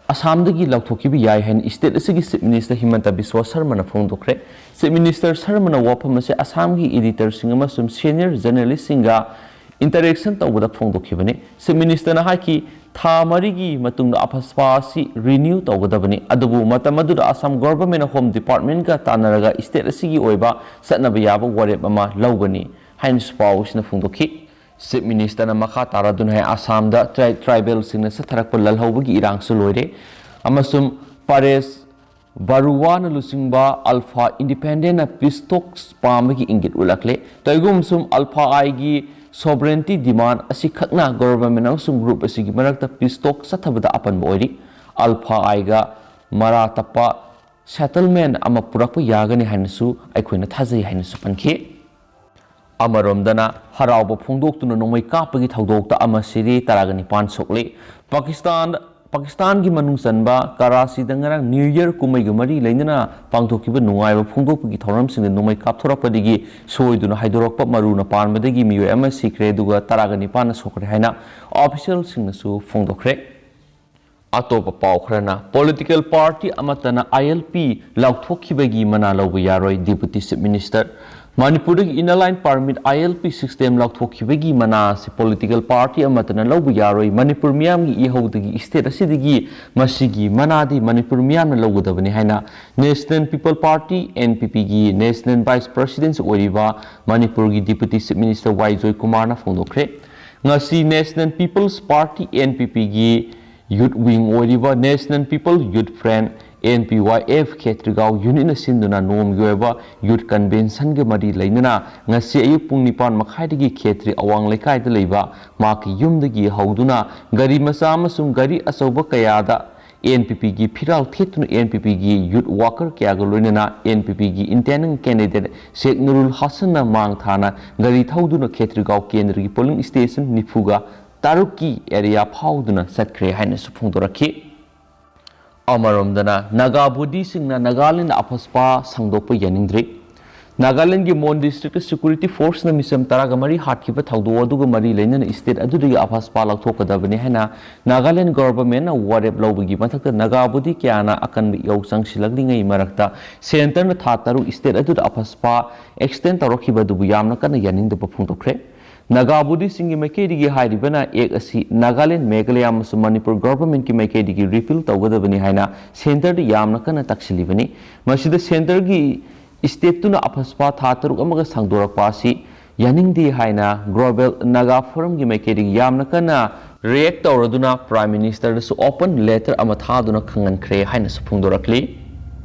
ꯑꯁꯥꯝꯗꯒꯤ ꯂꯧꯊꯣꯛꯈꯤꯕ ꯌꯥꯏ ꯍꯥꯏꯅ state ꯑꯁꯤꯒꯤ Chief Minister ꯍꯤꯃꯟꯇ Visva ꯁꯔꯃꯅ ꯐꯣꯡꯗꯣꯛꯈ꯭ꯔꯦ꯫ Chief Minister ꯁꯔꯃꯅ ꯋꯥꯐꯝ ꯑꯁꯤ ꯑꯁꯥꯝꯒꯤ editorꯁꯤꯡ ꯑꯃꯁꯨꯡ senior journalistꯁꯤꯡꯒ interaction ꯇꯧꯕꯗ ꯐꯣꯡꯗꯣꯛꯈꯤꯕꯅꯤ꯫ Chief Ministerꯅ ꯍꯥꯏꯈꯤ, ꯊꯥ ꯃꯔꯤꯒꯤ ꯃꯇꯨꯡꯗ ꯑꯐꯁꯄꯥ ꯑꯁꯤ renew ꯇꯧꯒꯗꯕꯅꯤ, ꯑꯗꯨꯕꯨ ꯃꯇꯝ ꯑꯗꯨꯗ ꯑꯁꯥꯝ governmentꯅ Home Departmentꯀ ꯇꯥꯟꯅꯔꯒ state ꯑꯁꯤꯒꯤ ꯑꯣꯏꯕ ꯆꯠꯅꯕ ꯌꯥꯕ ꯋꯥꯔꯦꯞ ꯑꯃ ꯂꯧꯒꯅꯤ ꯍꯥꯏꯅꯁꯨ ꯄꯥꯎ ꯑꯁꯤꯅ ꯐꯣꯡꯗꯣꯛꯈꯤ꯫ Chief Ministerꯅ ꯃꯈꯥ ꯇꯥꯔꯗꯨꯅ ꯍꯥꯏ, ꯑꯁꯥꯝꯗ tri-, tribalꯁꯤꯡꯅ ꯆꯠꯊꯔꯛꯄ ꯂꯜꯍꯧꯕꯒꯤ ꯏꯔꯥꯡꯁꯨ ꯂꯣꯏꯔꯦ ꯑꯃꯁꯨꯡ ꯄꯔꯦꯁ ꯕꯔꯨꯋꯥꯅ ꯂꯨꯆꯤꯡꯕ ꯑꯜꯐꯥ ꯏꯟꯗꯤꯄꯦꯟꯗꯦꯟꯅ peace talks ꯄꯥꯝꯕꯒꯤ ꯏꯪꯒꯤꯠ ꯎꯠꯂꯛꯂꯦ꯫ ꯇꯧꯏꯒꯨꯝꯁꯨꯡ ꯑꯜꯐꯥ ꯑꯥꯏꯒꯤ sovereignty demand ꯑꯁꯤꯈꯛꯅ government ꯑꯃꯁꯨꯡ group ꯑꯁꯤꯒꯤ ꯃꯔꯛꯇ peace talk ꯆꯠꯊꯕꯗ ꯑꯄꯟꯕ ꯑꯣꯏꯔꯤ꯫ ꯑꯜꯐꯥ ꯑꯥꯏꯒ ꯃꯔꯥ ꯇꯞꯄ settlement ꯑꯃ ꯄꯨꯔꯛꯄ ꯌꯥꯒꯅꯤ ꯍꯥꯏꯅꯁꯨ ꯑꯩꯈꯣꯏꯅ ꯊꯥꯖꯩ ꯍꯥꯏꯅꯁꯨ ꯄꯟꯈꯤ꯫ ꯑꯃꯔꯣꯝꯗꯅ, ꯍꯔꯥꯎꯕ ꯐꯣꯡꯗꯣꯛꯇꯨꯅ ꯅꯣꯡꯃꯩ ꯀꯥꯞꯄꯒꯤ ꯊꯧꯗꯣꯛꯇ ꯑꯃ ꯁꯤꯔꯦ, ꯇꯔꯥꯒ ꯅꯤꯄꯥꯟ ꯁꯣꯛꯂꯦ꯫ ꯄꯥꯀꯤꯁꯇꯥꯟ, ꯄꯥꯀꯤꯁꯇꯥꯟꯒꯤ ꯃꯅꯨꯡ ꯆꯟꯕ ꯀꯔꯥꯆꯤꯗ ꯉꯔꯥꯡ ꯅ꯭ꯌꯨ ꯌꯔ ꯀꯨꯝꯍꯩꯒ ꯃꯔꯤ ꯂꯩꯅꯅ ꯄꯥꯡꯊꯣꯛꯈꯤꯕ ꯅꯨꯡꯉꯥꯏꯕ ꯐꯣꯡꯗꯣꯛꯄꯒꯤ ꯊꯧꯔꯝꯁꯤꯡꯗ ꯅꯣꯡꯃꯩ ꯀꯥꯞꯊꯣꯔꯛꯄꯗꯒꯤ ꯁꯣꯏꯗꯨꯅ ꯍꯥꯏꯗꯣꯔꯛꯄ ꯃꯔꯨꯅ ꯄꯥꯟꯕꯗꯒꯤ ꯃꯤꯑꯣꯏ ꯑꯃ ꯁꯤꯈ꯭ꯔꯦ, ꯑꯗꯨꯒ ꯇꯔꯥꯒ ꯅꯤꯄꯥꯟꯅ ꯁꯣꯛꯈ꯭ꯔꯦ ꯍꯥꯏꯅ ꯑꯣꯐꯤꯁꯤꯌꯦꯜꯁꯤꯡꯅꯁꯨ ꯐꯣꯡꯗꯣꯛꯈ꯭ꯔꯦ꯫ ꯑꯇꯣꯞꯄ ꯄꯥꯎ ꯈꯔꯅ, ꯄꯣꯂꯤꯇꯤꯀꯦꯜ ꯄꯥꯔꯇꯤ ꯑꯃꯠꯇꯅ ILP ꯂꯥꯎꯊꯣꯛꯈꯤꯕꯒꯤ ꯃꯅꯥ ꯂꯧꯕ ꯌꯥꯔꯣꯏ, ꯗꯤꯄꯨꯇꯤ ꯆꯤꯐ ꯃꯤꯅꯤꯁꯇꯔ꯫ ꯃꯅꯤꯄꯨꯔꯗꯒꯤ inner line permit, ILP system ꯂꯥꯎꯊꯣꯛꯈꯤꯕꯒꯤ ꯃꯅꯥ ꯑꯁꯤ ꯄꯣꯂꯤꯇꯤꯀꯦꯜ ꯄꯥꯔꯇꯤ ꯑꯃꯠꯇꯅ ꯂꯧꯕ ꯌꯥꯔꯣꯏ꯫ ꯃꯅꯤꯄꯨꯔ ꯃꯤꯌꯥꯝꯒꯤ ꯏꯍꯧꯗꯒꯤ ꯁ꯭ꯇꯦꯠ ꯑꯁꯤꯗꯒꯤ ꯃꯁꯤꯒꯤ ꯃꯅꯥꯗꯤ ꯃꯅꯤꯄꯨꯔ ꯃꯤꯌꯥꯝꯅ ꯂꯧꯒꯗꯕꯅꯤ ꯍꯥꯏꯅ ꯅꯦꯁꯅꯦꯜ ꯄꯤꯄꯜ ꯄꯥꯔꯇꯤ, NPPꯒꯤ ꯅꯦꯁꯅꯦꯜ ꯚꯥꯏꯁ ꯄ꯭ꯔꯁꯤꯗꯦꯟꯁꯨ ꯑꯣꯏꯔꯤꯕ ꯃꯅꯤꯄꯨꯔꯒꯤ ꯗꯤꯄꯨꯇꯤ ꯆꯤꯐ ꯃꯤꯅꯤꯁꯇꯔ ꯋꯥꯏ ꯖꯣꯏꯀꯨꯃꯥꯔꯅ ꯐꯣꯡꯗꯣꯛꯈ꯭ꯔꯦ꯫ ꯉꯁꯤ ꯅꯦꯁꯅꯦꯜ ꯄꯤꯄꯜꯁ ꯄꯥꯔꯇꯤ, NPPꯒꯤ ꯌꯨꯠ ꯋꯤꯡ ꯑꯣꯏꯔꯤꯕ national people youth front, NPYF, Khetrigao ꯌꯨꯅꯤꯠꯅ ꯁꯤꯟꯗꯨꯅ ꯅꯣꯡꯃꯒꯤ ꯑꯣꯏꯕ ꯌꯨꯠ ꯀꯟꯚꯦꯟꯁꯟꯒ ꯃꯔꯤ ꯂꯩꯅꯅ ꯉꯁꯤ ꯑꯌꯨꯛ ꯄꯨꯡ ꯅꯤꯄꯥꯟ ꯃꯈꯥꯏꯗꯒꯤ ꯈꯦꯇ꯭ꯔꯤ ꯑꯋꯥꯡ ꯂꯩꯀꯥꯏꯗ ꯂꯩꯕ ꯃꯍꯥꯛꯀꯤ ꯌꯨꯝꯗꯒꯤ ꯍꯧꯗꯨꯅ ꯒꯥꯔꯤ ꯃꯆꯥ ꯑꯃꯁꯨꯡ ꯒꯥꯔꯤ ꯑꯆꯧꯕ ꯀꯌꯥꯗ NPPꯒꯤ ꯐꯤꯔꯥꯜ ꯊꯦꯠꯇꯨꯅ NPPꯒꯤ ꯌꯨꯠ ꯋꯥꯀꯔ ꯀꯌꯥꯒ ꯂꯣꯏꯅꯅ NPPꯒꯤ ꯏꯟꯇꯦꯟꯗꯤꯡ ꯀꯦꯟꯗꯤꯗꯦꯠ ꯁꯦꯈ ꯅꯨꯔꯨꯜ ꯍꯁꯟꯅ ꯃꯥꯡ ꯊꯥꯅ ꯒꯥꯔꯤ ꯊꯧꯗꯨꯅ ꯈꯦꯇ꯭ꯔꯤꯒꯥꯎ ꯀꯦꯟꯗ꯭ꯔꯒꯤ ꯄꯣꯂꯤꯡ ꯁ꯭ꯇꯦꯁꯟ ꯅꯤꯐꯨꯒ ꯇꯔꯨꯛꯀꯤ ꯑꯦꯔꯤꯌꯥ ꯐꯥꯎꯗꯨꯅ ꯆꯠꯈ꯭ꯔꯦ ꯍꯥꯏꯅꯁꯨ ꯐꯣꯡꯗꯣꯔꯛꯈꯤ꯫ ꯑꯃꯔꯣꯝꯗꯅ, ꯅꯥꯒꯥ ꯕꯣꯗꯤꯁꯤꯡꯅ ꯅꯥꯒꯥꯂꯦꯟꯗ ꯑꯐꯁꯄꯥ ꯁꯥꯡꯗꯣꯛꯄ ꯌꯥꯅꯤꯡꯗ꯭ꯔꯤ꯫ ꯅꯥꯒꯥꯂꯦꯟꯒꯤ ꯃꯣꯟ ꯗꯤꯁꯇ꯭ꯔꯤꯛꯇ ꯁꯦꯀ꯭ꯌꯨꯔꯤꯇꯤ ꯐꯣꯔꯁꯅ ꯃꯤꯆꯝ ꯇꯔꯥꯒ ꯃꯔꯤ ꯍꯥꯠꯈꯤꯕ ꯊꯧꯗꯣꯛ ꯑꯗꯨꯒ ꯃꯔꯤ ꯂꯩꯅꯅ ꯁ꯭ꯇꯦꯠ ꯑꯗꯨꯗꯒꯤ ꯑꯐꯁꯄꯥ ꯂꯧꯊꯣꯛꯀꯗꯕꯅꯤ ꯍꯥꯏꯅ ꯅꯥꯒꯥꯂꯦꯟ ꯒꯣꯚꯔꯟꯃꯦꯟꯠꯅ ꯋꯥꯔꯦꯞ ꯂꯧꯕꯒꯤ ꯃꯊꯛꯇ ꯅꯥꯒꯥ ꯕꯣꯗꯤ ꯀꯌꯥꯅ ꯑꯀꯟꯕ ꯏꯍꯧ ꯆꯪꯁꯤꯜꯂꯛꯂꯤꯉꯩ ꯃꯔꯛꯇ ꯁꯦꯟꯇꯔꯅ ꯊꯥ ꯇꯔꯨꯛ ꯁ꯭ꯇꯦꯠ ꯑꯗꯨꯗ ꯑꯐꯁꯄꯥ ꯑꯦꯛꯁꯇꯦꯟ ꯇꯧꯔꯛꯈꯤꯕ ꯑꯗꯨꯕꯨ ꯌꯥꯝꯅ ꯀꯟꯅ ꯌꯥꯅꯤꯡꯗꯕ ꯐꯣꯡꯗꯣꯛꯈ꯭ꯔꯦ꯫ ꯅꯥꯒꯥ ꯕꯣꯗꯤꯁꯤꯡꯒꯤ ꯃꯥꯏꯀꯩꯗꯒꯤ ꯍꯥꯏꯔꯤꯕꯅ ꯑꯦꯛ ꯑꯁꯤ ꯅꯥꯒꯥꯂꯦꯟ, ꯃꯦꯘꯥꯂꯌꯥ ꯑꯃꯁꯨꯡ ꯃꯅꯤꯄꯨꯔ ꯒꯣꯚꯔꯟꯃꯦꯟꯠꯀꯤ ꯃꯥꯏꯀꯩꯗꯒꯤ ꯔꯤꯄꯤꯜ ꯇꯧꯒꯗꯕꯅꯤ ꯍꯥꯏꯅ ꯁꯦꯟꯇꯔꯗ ꯌꯥꯝꯅ ꯀꯟꯅ ꯇꯛꯁꯤꯜꯂꯤꯕꯅꯤ꯫ ꯃꯁꯤꯗ ꯁꯦꯟꯇꯔꯒꯤ ꯁ꯭ꯇꯦꯠꯇꯨꯅ ꯑꯐꯁꯄꯥ ꯊꯥ ꯇꯔꯨꯛ ꯑꯃꯒ ꯁꯥꯡꯗꯣꯔꯛꯄ ꯑꯁꯤ ꯌꯥꯅꯤꯡꯗꯦ ꯍꯥꯏꯅ ꯒ꯭ꯂꯣꯕꯦꯜ ꯅꯥꯒꯥ ꯐꯣꯔꯝꯒꯤ ꯃꯥꯏꯀꯩꯗꯒꯤ ꯌꯥꯝꯅ ꯀꯟꯅ ꯔꯤꯌꯦꯛ ꯇꯧꯔꯗꯨꯅ ꯄ꯭ꯔꯥꯏꯝ ꯃꯤꯅꯤꯁꯇꯔꯗꯁꯨ ꯑꯣꯄꯟ ꯂꯦꯇꯔ ꯑꯃ ꯊꯥꯗꯨꯅ ꯈꯪꯍꯟꯈ꯭ꯔꯦ ꯍꯥꯏꯅꯁꯨ ꯐꯣꯡꯗꯣꯔꯛꯂꯤ꯫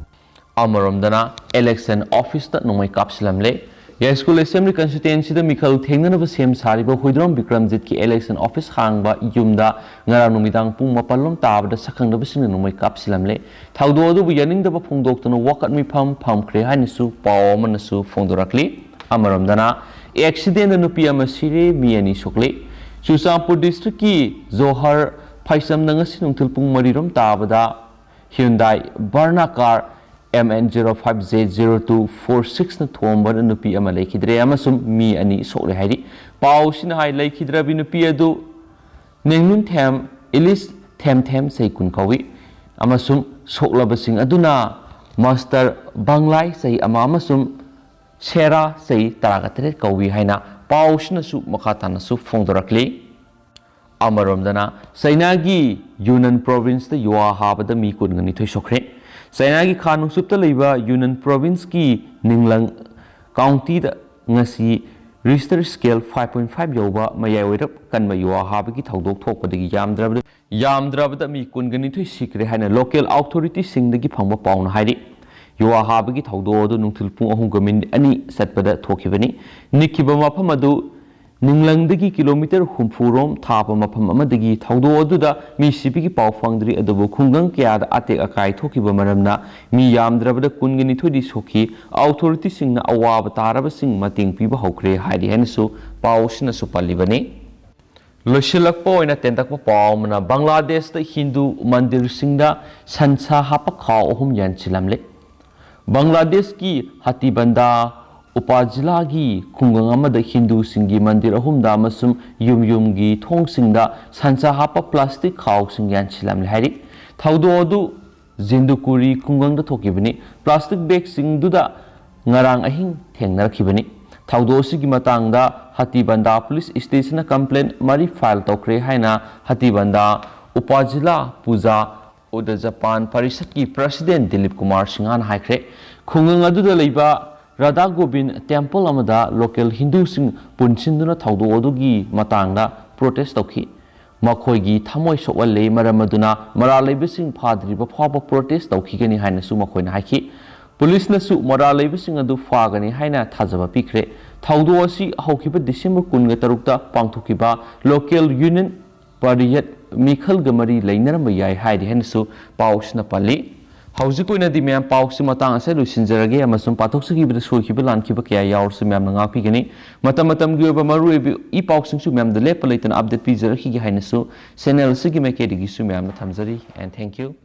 ꯑꯃꯔꯣꯝꯗꯅ, ꯏꯂꯦꯛꯁꯟ ꯑꯣꯐꯤꯁꯇ ꯅꯣꯡꯃꯩ ꯀꯥꯞꯁꯤꯜꯂꯝꯂꯦ꯫ ꯌꯥꯏꯁ꯭ꯀꯨꯜ ꯑꯦꯁꯦꯝꯕ꯭ꯂꯤ ꯀꯟꯁꯇꯤꯇ꯭ꯋꯦꯟꯁꯤꯗ ꯃꯤꯈꯜ ꯊꯦꯡꯅꯅꯕ ꯁꯦꯝ ꯁꯥꯔꯤꯕ ꯍꯨꯏꯗ꯭ꯔꯣꯝ ꯕꯤꯀ꯭ꯔꯝꯖꯤꯠꯀꯤ ꯏꯂꯦꯛꯁꯟ ꯑꯣꯐꯤꯁ ꯍꯥꯡꯕ ꯌꯨꯝꯗ ꯉꯔꯥꯡ ꯅꯨꯃꯤꯗꯥꯡ ꯄꯨꯡ ꯃꯥꯄꯜ ꯂꯣꯝ ꯇꯥꯕꯗ ꯁꯛꯈꯪꯅꯕꯁꯤꯡꯅ ꯅꯣꯡꯃꯩ ꯀꯥꯞꯁꯤꯜꯂꯝꯂꯦ꯫ ꯊꯧꯗꯣꯛ ꯑꯗꯨꯕꯨ ꯌꯥꯅꯤꯡꯗꯕ ꯐꯣꯡꯗꯣꯛꯇꯨꯅ ꯋꯥꯀꯠ ꯃꯤꯐꯝ ꯐꯝꯈ꯭ꯔꯦ ꯍꯥꯏꯅꯁꯨ ꯄꯥꯎ ꯑꯃꯅꯁꯨ ꯐꯣꯡꯗꯣꯔꯛꯂꯤ꯫ ꯑꯃꯔꯣꯝꯗꯅ, ꯑꯦꯛꯁꯤꯗꯦꯟꯗ ꯅꯨꯄꯤ ꯑꯃ ꯁꯤꯔꯦ, ꯃꯤ ꯑꯅꯤ ꯁꯣꯛꯂꯦ꯫ ꯆꯨꯔꯆꯥꯟꯄꯨꯔ ꯗꯤꯁꯇ꯭ꯔꯤꯛꯀꯤ ꯖꯣꯍꯔ ꯐꯥꯏꯁꯝꯗ ꯉꯁꯤ ꯅꯨꯡꯊꯤꯜ ꯄꯨꯡ ꯃꯔꯤꯔꯣꯝ ꯇꯥꯕꯗ Hyundai Verna car M N zero five Z zero two four six ꯅ ꯊꯣꯝꯕꯅ ꯅꯨꯄꯤ ꯑꯃ ꯂꯩꯈꯤꯗ꯭ꯔꯦ ꯑꯃꯁꯨꯡ ꯃꯤ ꯑꯅꯤ ꯁꯣꯛꯂꯦ ꯍꯥꯏꯔꯤ꯫ ꯄꯥꯎꯁꯤꯅ ꯍꯥꯏ, ꯂꯩꯈꯤꯗ꯭ꯔꯕꯤ ꯅꯨꯄꯤ ꯑꯗꯨ ꯅꯦꯡꯅꯨꯟ ꯊꯦꯝ ꯏꯂꯤꯁ ꯊꯦꯝ ꯊꯦꯝ ꯆꯍꯤ ꯀꯨꯟ ꯀꯧꯏ ꯑꯃꯁꯨꯡ ꯁꯣꯛꯂꯕꯁꯤꯡ ꯑꯗꯨꯅ ꯃꯥꯁꯇꯔ ꯕꯪꯂꯥꯏ ꯆꯍꯤ ꯑꯃ ꯑꯃꯁꯨꯡ ꯁꯦꯔꯥ ꯆꯍꯤ ꯇꯔꯥꯒ ꯇꯔꯦꯠ ꯀꯧꯏ ꯍꯥꯏꯅ ꯄꯥꯎꯁꯤꯅꯁꯨ ꯃꯈꯥ ꯇꯥꯅꯁꯨ ꯐꯣꯡꯗꯣꯔꯛꯂꯤ꯫ ꯑꯃꯔꯣꯝꯗꯅ, ꯆꯩꯅꯥꯒꯤ ꯌꯨꯅꯟ ꯄ꯭ꯔꯣꯚꯤꯟꯁꯇ ꯌꯨꯍꯥ ꯍꯥꯕꯗ ꯃꯤ ꯀꯨꯟꯒ ꯅꯤꯊꯣꯏ ꯁꯣꯛꯈ꯭ꯔꯦ꯫ ꯆꯩꯅꯥꯒꯤ ꯈꯥ ꯅꯣꯡꯆꯨꯞꯇ ꯂꯩꯕ ꯌꯨꯅꯟ ꯄ꯭ꯔꯣꯚꯤꯟꯁꯀꯤ ꯅꯤꯡꯂꯪ ꯀꯥꯎꯟꯇꯤꯗ ꯉꯁꯤ register scale five point five ꯌꯧꯕ ꯃꯌꯥꯏ ꯑꯣꯏꯔꯞ ꯀꯟꯕ ꯌꯨꯍꯥ ꯍꯥꯕꯒꯤ ꯊꯧꯗꯣꯛ ꯊꯣꯛꯄꯗꯒꯤ ꯌꯥꯝꯗ꯭ꯔꯕꯗ, ꯌꯥꯝꯗ꯭ꯔꯕꯗ ꯃꯤ ꯀꯨꯟꯒ ꯅꯤꯊꯣꯏ ꯁꯤꯈ꯭ꯔꯦ ꯍꯥꯏꯅ ꯂꯣꯀꯦꯜ ꯑꯣꯊꯣꯔꯤꯇꯤꯁꯤꯡꯗꯒꯤ ꯐꯪꯕ ꯄꯥꯎꯅ ꯍꯥꯏꯔꯤ꯫ ꯌꯨꯍꯥ ꯍꯥꯕꯒꯤ ꯊꯧꯗꯣꯛ ꯑꯗꯨ ꯅꯨꯡꯊꯤꯜ ꯄꯨꯡ ꯑꯍꯨꯝꯒ ꯃꯤꯅꯤꯠ ꯑꯅꯤ ꯆꯠꯄꯗ ꯊꯣꯛꯈꯤꯕꯅꯤ꯫ ꯅꯤꯛꯈꯤꯕ ꯃꯐꯝ ꯑꯗꯨ ꯅꯤꯡꯂꯪꯗꯒꯤ ꯀꯤꯂꯣꯃꯤꯇꯔ ꯍꯨꯝꯐꯨ ꯔꯣꯝ ꯊꯥꯕ ꯃꯐꯝ ꯑꯃꯗꯒꯤ꯫ ꯊꯧꯗꯣꯛ ꯑꯗꯨꯗ ꯃꯤ ꯁꯤꯕꯒꯤ ꯄꯥꯎ ꯐꯪꯗ꯭ꯔꯤ, ꯑꯗꯨꯕꯨ ꯈꯨꯡꯒꯪ ꯀꯌꯥꯗ ꯑꯇꯦꯛ ꯑꯀꯥꯏ ꯊꯣꯛꯈꯤꯕ ꯃꯔꯝꯅ ꯃꯤ ꯌꯥꯝꯗ꯭ꯔꯕꯗ ꯀꯨꯟꯒ ꯅꯤꯊꯣꯏꯗꯤ ꯁꯣꯛꯈꯤ꯫ ꯑꯣꯊꯣꯔꯤꯇꯤꯁꯤꯡꯅ ꯑꯋꯥꯕ ꯇꯥꯔꯕꯁꯤꯡ ꯃꯇꯦꯡ ꯄꯤꯕ ꯍꯧꯈ꯭ꯔꯦ ꯍꯥꯏꯔꯤ ꯍꯥꯏꯅꯁꯨ ꯄꯥꯎ ꯑꯁꯤꯅꯁꯨ ꯄꯜꯂꯤꯕꯅꯤ꯫ ꯂꯣꯏꯁꯤꯜꯂꯛꯄ ꯑꯣꯏꯅ ꯇꯦꯟꯇꯛꯄ ꯄꯥꯎ ꯑꯃꯅ, ꯕꯪꯒ꯭ꯂꯥꯗꯦꯁꯇ ꯍꯤꯟꯗꯨ ꯃꯟꯗꯤꯔꯁꯤꯡꯗ ꯁꯟꯁꯥ ꯍꯥꯞꯄ ꯈꯥꯎ ꯑꯍꯨꯝ ꯌꯥꯟꯁꯤꯜꯂꯝꯂꯦ꯫ ꯕꯪꯒ꯭ꯂꯥꯗꯦꯁꯀꯤ ꯍꯥꯇꯤꯕꯟꯗꯥ ꯎꯄꯥꯖꯤꯂꯥꯒꯤ ꯈꯨꯡꯒꯪ ꯑꯃꯗ ꯍꯤꯟꯗꯨꯁꯤꯡꯒꯤ ꯃꯟꯗꯤꯔ ꯑꯍꯨꯝꯗ ꯑꯃꯁꯨꯡ ꯌꯨꯝ ꯌꯨꯝꯒꯤ ꯊꯣꯡꯁꯤꯡꯗ ꯁꯟꯁꯥ ꯍꯥꯞꯄ ꯄ꯭ꯂꯥꯁꯇꯤꯛ ꯈꯥꯎꯁꯤꯡ ꯌꯥꯟꯁꯤꯜꯂꯝꯂꯦ ꯍꯥꯏꯔꯤ꯫ ꯊꯧꯗꯣꯛ ꯑꯗꯨ ꯖꯤꯟꯗꯨꯀꯨꯔꯤ ꯈꯨꯡꯒꯪꯗ ꯊꯣꯛꯈꯤꯕꯅꯤ꯫ ꯄ꯭ꯂꯥꯁꯇꯤꯛ ꯕꯦꯒꯁꯤꯡꯗꯨꯗ ꯉꯔꯥꯡ ꯑꯍꯤꯡ ꯊꯦꯡꯅꯔꯛꯈꯤꯕꯅꯤ꯫ ꯊꯧꯗꯣꯛ ꯑꯁꯤꯒꯤ ꯃꯇꯥꯡꯗ ꯍꯥꯇꯤꯕꯟꯗꯥ ꯄꯨꯂꯤꯁ ꯁ꯭ꯇꯦꯁꯟꯅ ꯀꯝꯄ꯭ꯂꯦꯟ ꯃꯔꯤ ꯐꯥꯏꯜ ꯇꯧꯈ꯭ꯔꯦ ꯍꯥꯏꯅ ꯍꯥꯇꯤꯕꯟꯗꯥ ꯎꯄꯥꯖꯤꯂꯥ ꯄꯨꯖꯥ ꯎꯗ ꯖꯄꯥꯟ ꯄꯔꯤꯁꯠꯀꯤ ꯄ꯭ꯔꯁꯤꯗꯦꯟ ꯗꯤꯂꯤꯞ ꯀꯨꯃꯥꯔ ꯁꯤꯡꯍꯅ ꯍꯥꯏꯈ꯭ꯔꯦ꯫ ꯈꯨꯡꯒꯪ ꯑꯗꯨꯗ ꯂꯩꯕ ꯔꯥꯙꯥ ꯒꯣꯕꯤꯟ ꯇꯦꯝꯄꯜ ꯑꯃꯗ ꯂꯣꯀꯦꯜ ꯍꯤꯟꯗꯨꯁꯤꯡ ꯄꯨꯟꯁꯤꯟꯗꯨꯅ ꯊꯧꯗꯣꯛ ꯑꯗꯨꯒꯤ ꯃꯇꯥꯡꯗ ꯄ꯭ꯔꯣꯇꯦꯁ ꯇꯧꯈꯤ꯫ ꯃꯈꯣꯏꯒꯤ ꯊꯃꯣꯏ ꯁꯣꯛꯍꯜꯂꯦ, ꯃꯔꯝ ꯑꯗꯨꯅ ꯃꯔꯥꯜ ꯂꯩꯕꯁꯤꯡ ꯐꯥꯗ꯭ꯔꯤꯕ ꯐꯥꯎꯕ ꯄ꯭ꯔꯣꯇꯦꯁ ꯇꯧꯈꯤꯒꯅꯤ ꯍꯥꯏꯅꯁꯨ ꯃꯈꯣꯏꯅ ꯍꯥꯏꯈꯤ꯫ ꯄꯨꯂꯤꯁꯅꯁꯨ ꯃꯔꯥꯜ ꯂꯩꯕꯁꯤꯡ ꯑꯗꯨ ꯐꯥꯒꯅꯤ ꯍꯥꯏꯅ ꯊꯥꯖꯕ ꯄꯤꯈ꯭ꯔꯦ꯫ ꯊꯧꯗꯣꯛ ꯑꯁꯤ ꯍꯧꯈꯤꯕ ꯗꯤꯁꯦꯝꯕꯔ ꯀꯨꯟꯒ ꯇꯔꯨꯛꯇ ꯄꯥꯡꯊꯣꯛꯈꯤꯕ ꯂꯣꯀꯦꯜ ꯌꯨꯅꯤꯌꯟ ꯄꯔꯤꯌꯠ ꯃꯤꯈꯜꯒ ꯃꯔꯤ ꯂꯩꯅꯔꯝꯕ ꯌꯥꯏ ꯍꯥꯏꯔꯤ ꯍꯥꯏꯅꯁꯨ ꯄꯥꯎꯁꯤꯅ ꯄꯜꯂꯤ꯫ ꯍꯧꯖꯤꯛ ꯑꯣꯏꯅꯗꯤ ꯃꯌꯥꯝ ꯄꯥꯎꯁꯤ ꯃꯇꯥꯡ ꯑꯁꯤꯗ ꯂꯣꯏꯁꯤꯟꯖꯔꯒꯦ, ꯑꯃꯁꯨꯡ ꯄꯥꯊꯣꯛꯆꯈꯤꯕꯗ ꯁꯣꯏꯈꯤꯕ ꯂꯥꯟꯈꯤꯕ ꯀꯌꯥ ꯌꯥꯎꯔꯁꯨ ꯃꯌꯥꯝꯅ ꯉꯥꯛꯄꯤꯒꯅꯤ꯫ ꯃꯇꯝ ꯃꯇꯝꯒꯤ ꯑꯣꯏꯕ ꯃꯔꯨꯑꯣꯏꯕ ꯏ ꯄꯥꯎꯁꯤꯡꯁꯨ ꯃꯌꯥꯝꯗ ꯂꯦꯞꯄ ꯂꯩꯇꯅ ꯑꯞꯗꯦꯠ ꯄꯤꯖꯔꯛꯈꯤꯒꯦ ꯍꯥꯏꯅꯁꯨ ꯆꯦꯅꯦꯜ ꯑꯁꯤꯒꯤ ꯃꯥꯏꯀꯩꯗꯒꯤꯁꯨ ꯃꯌꯥꯝꯗ ꯊꯝꯖꯔꯤ꯫ And thank you.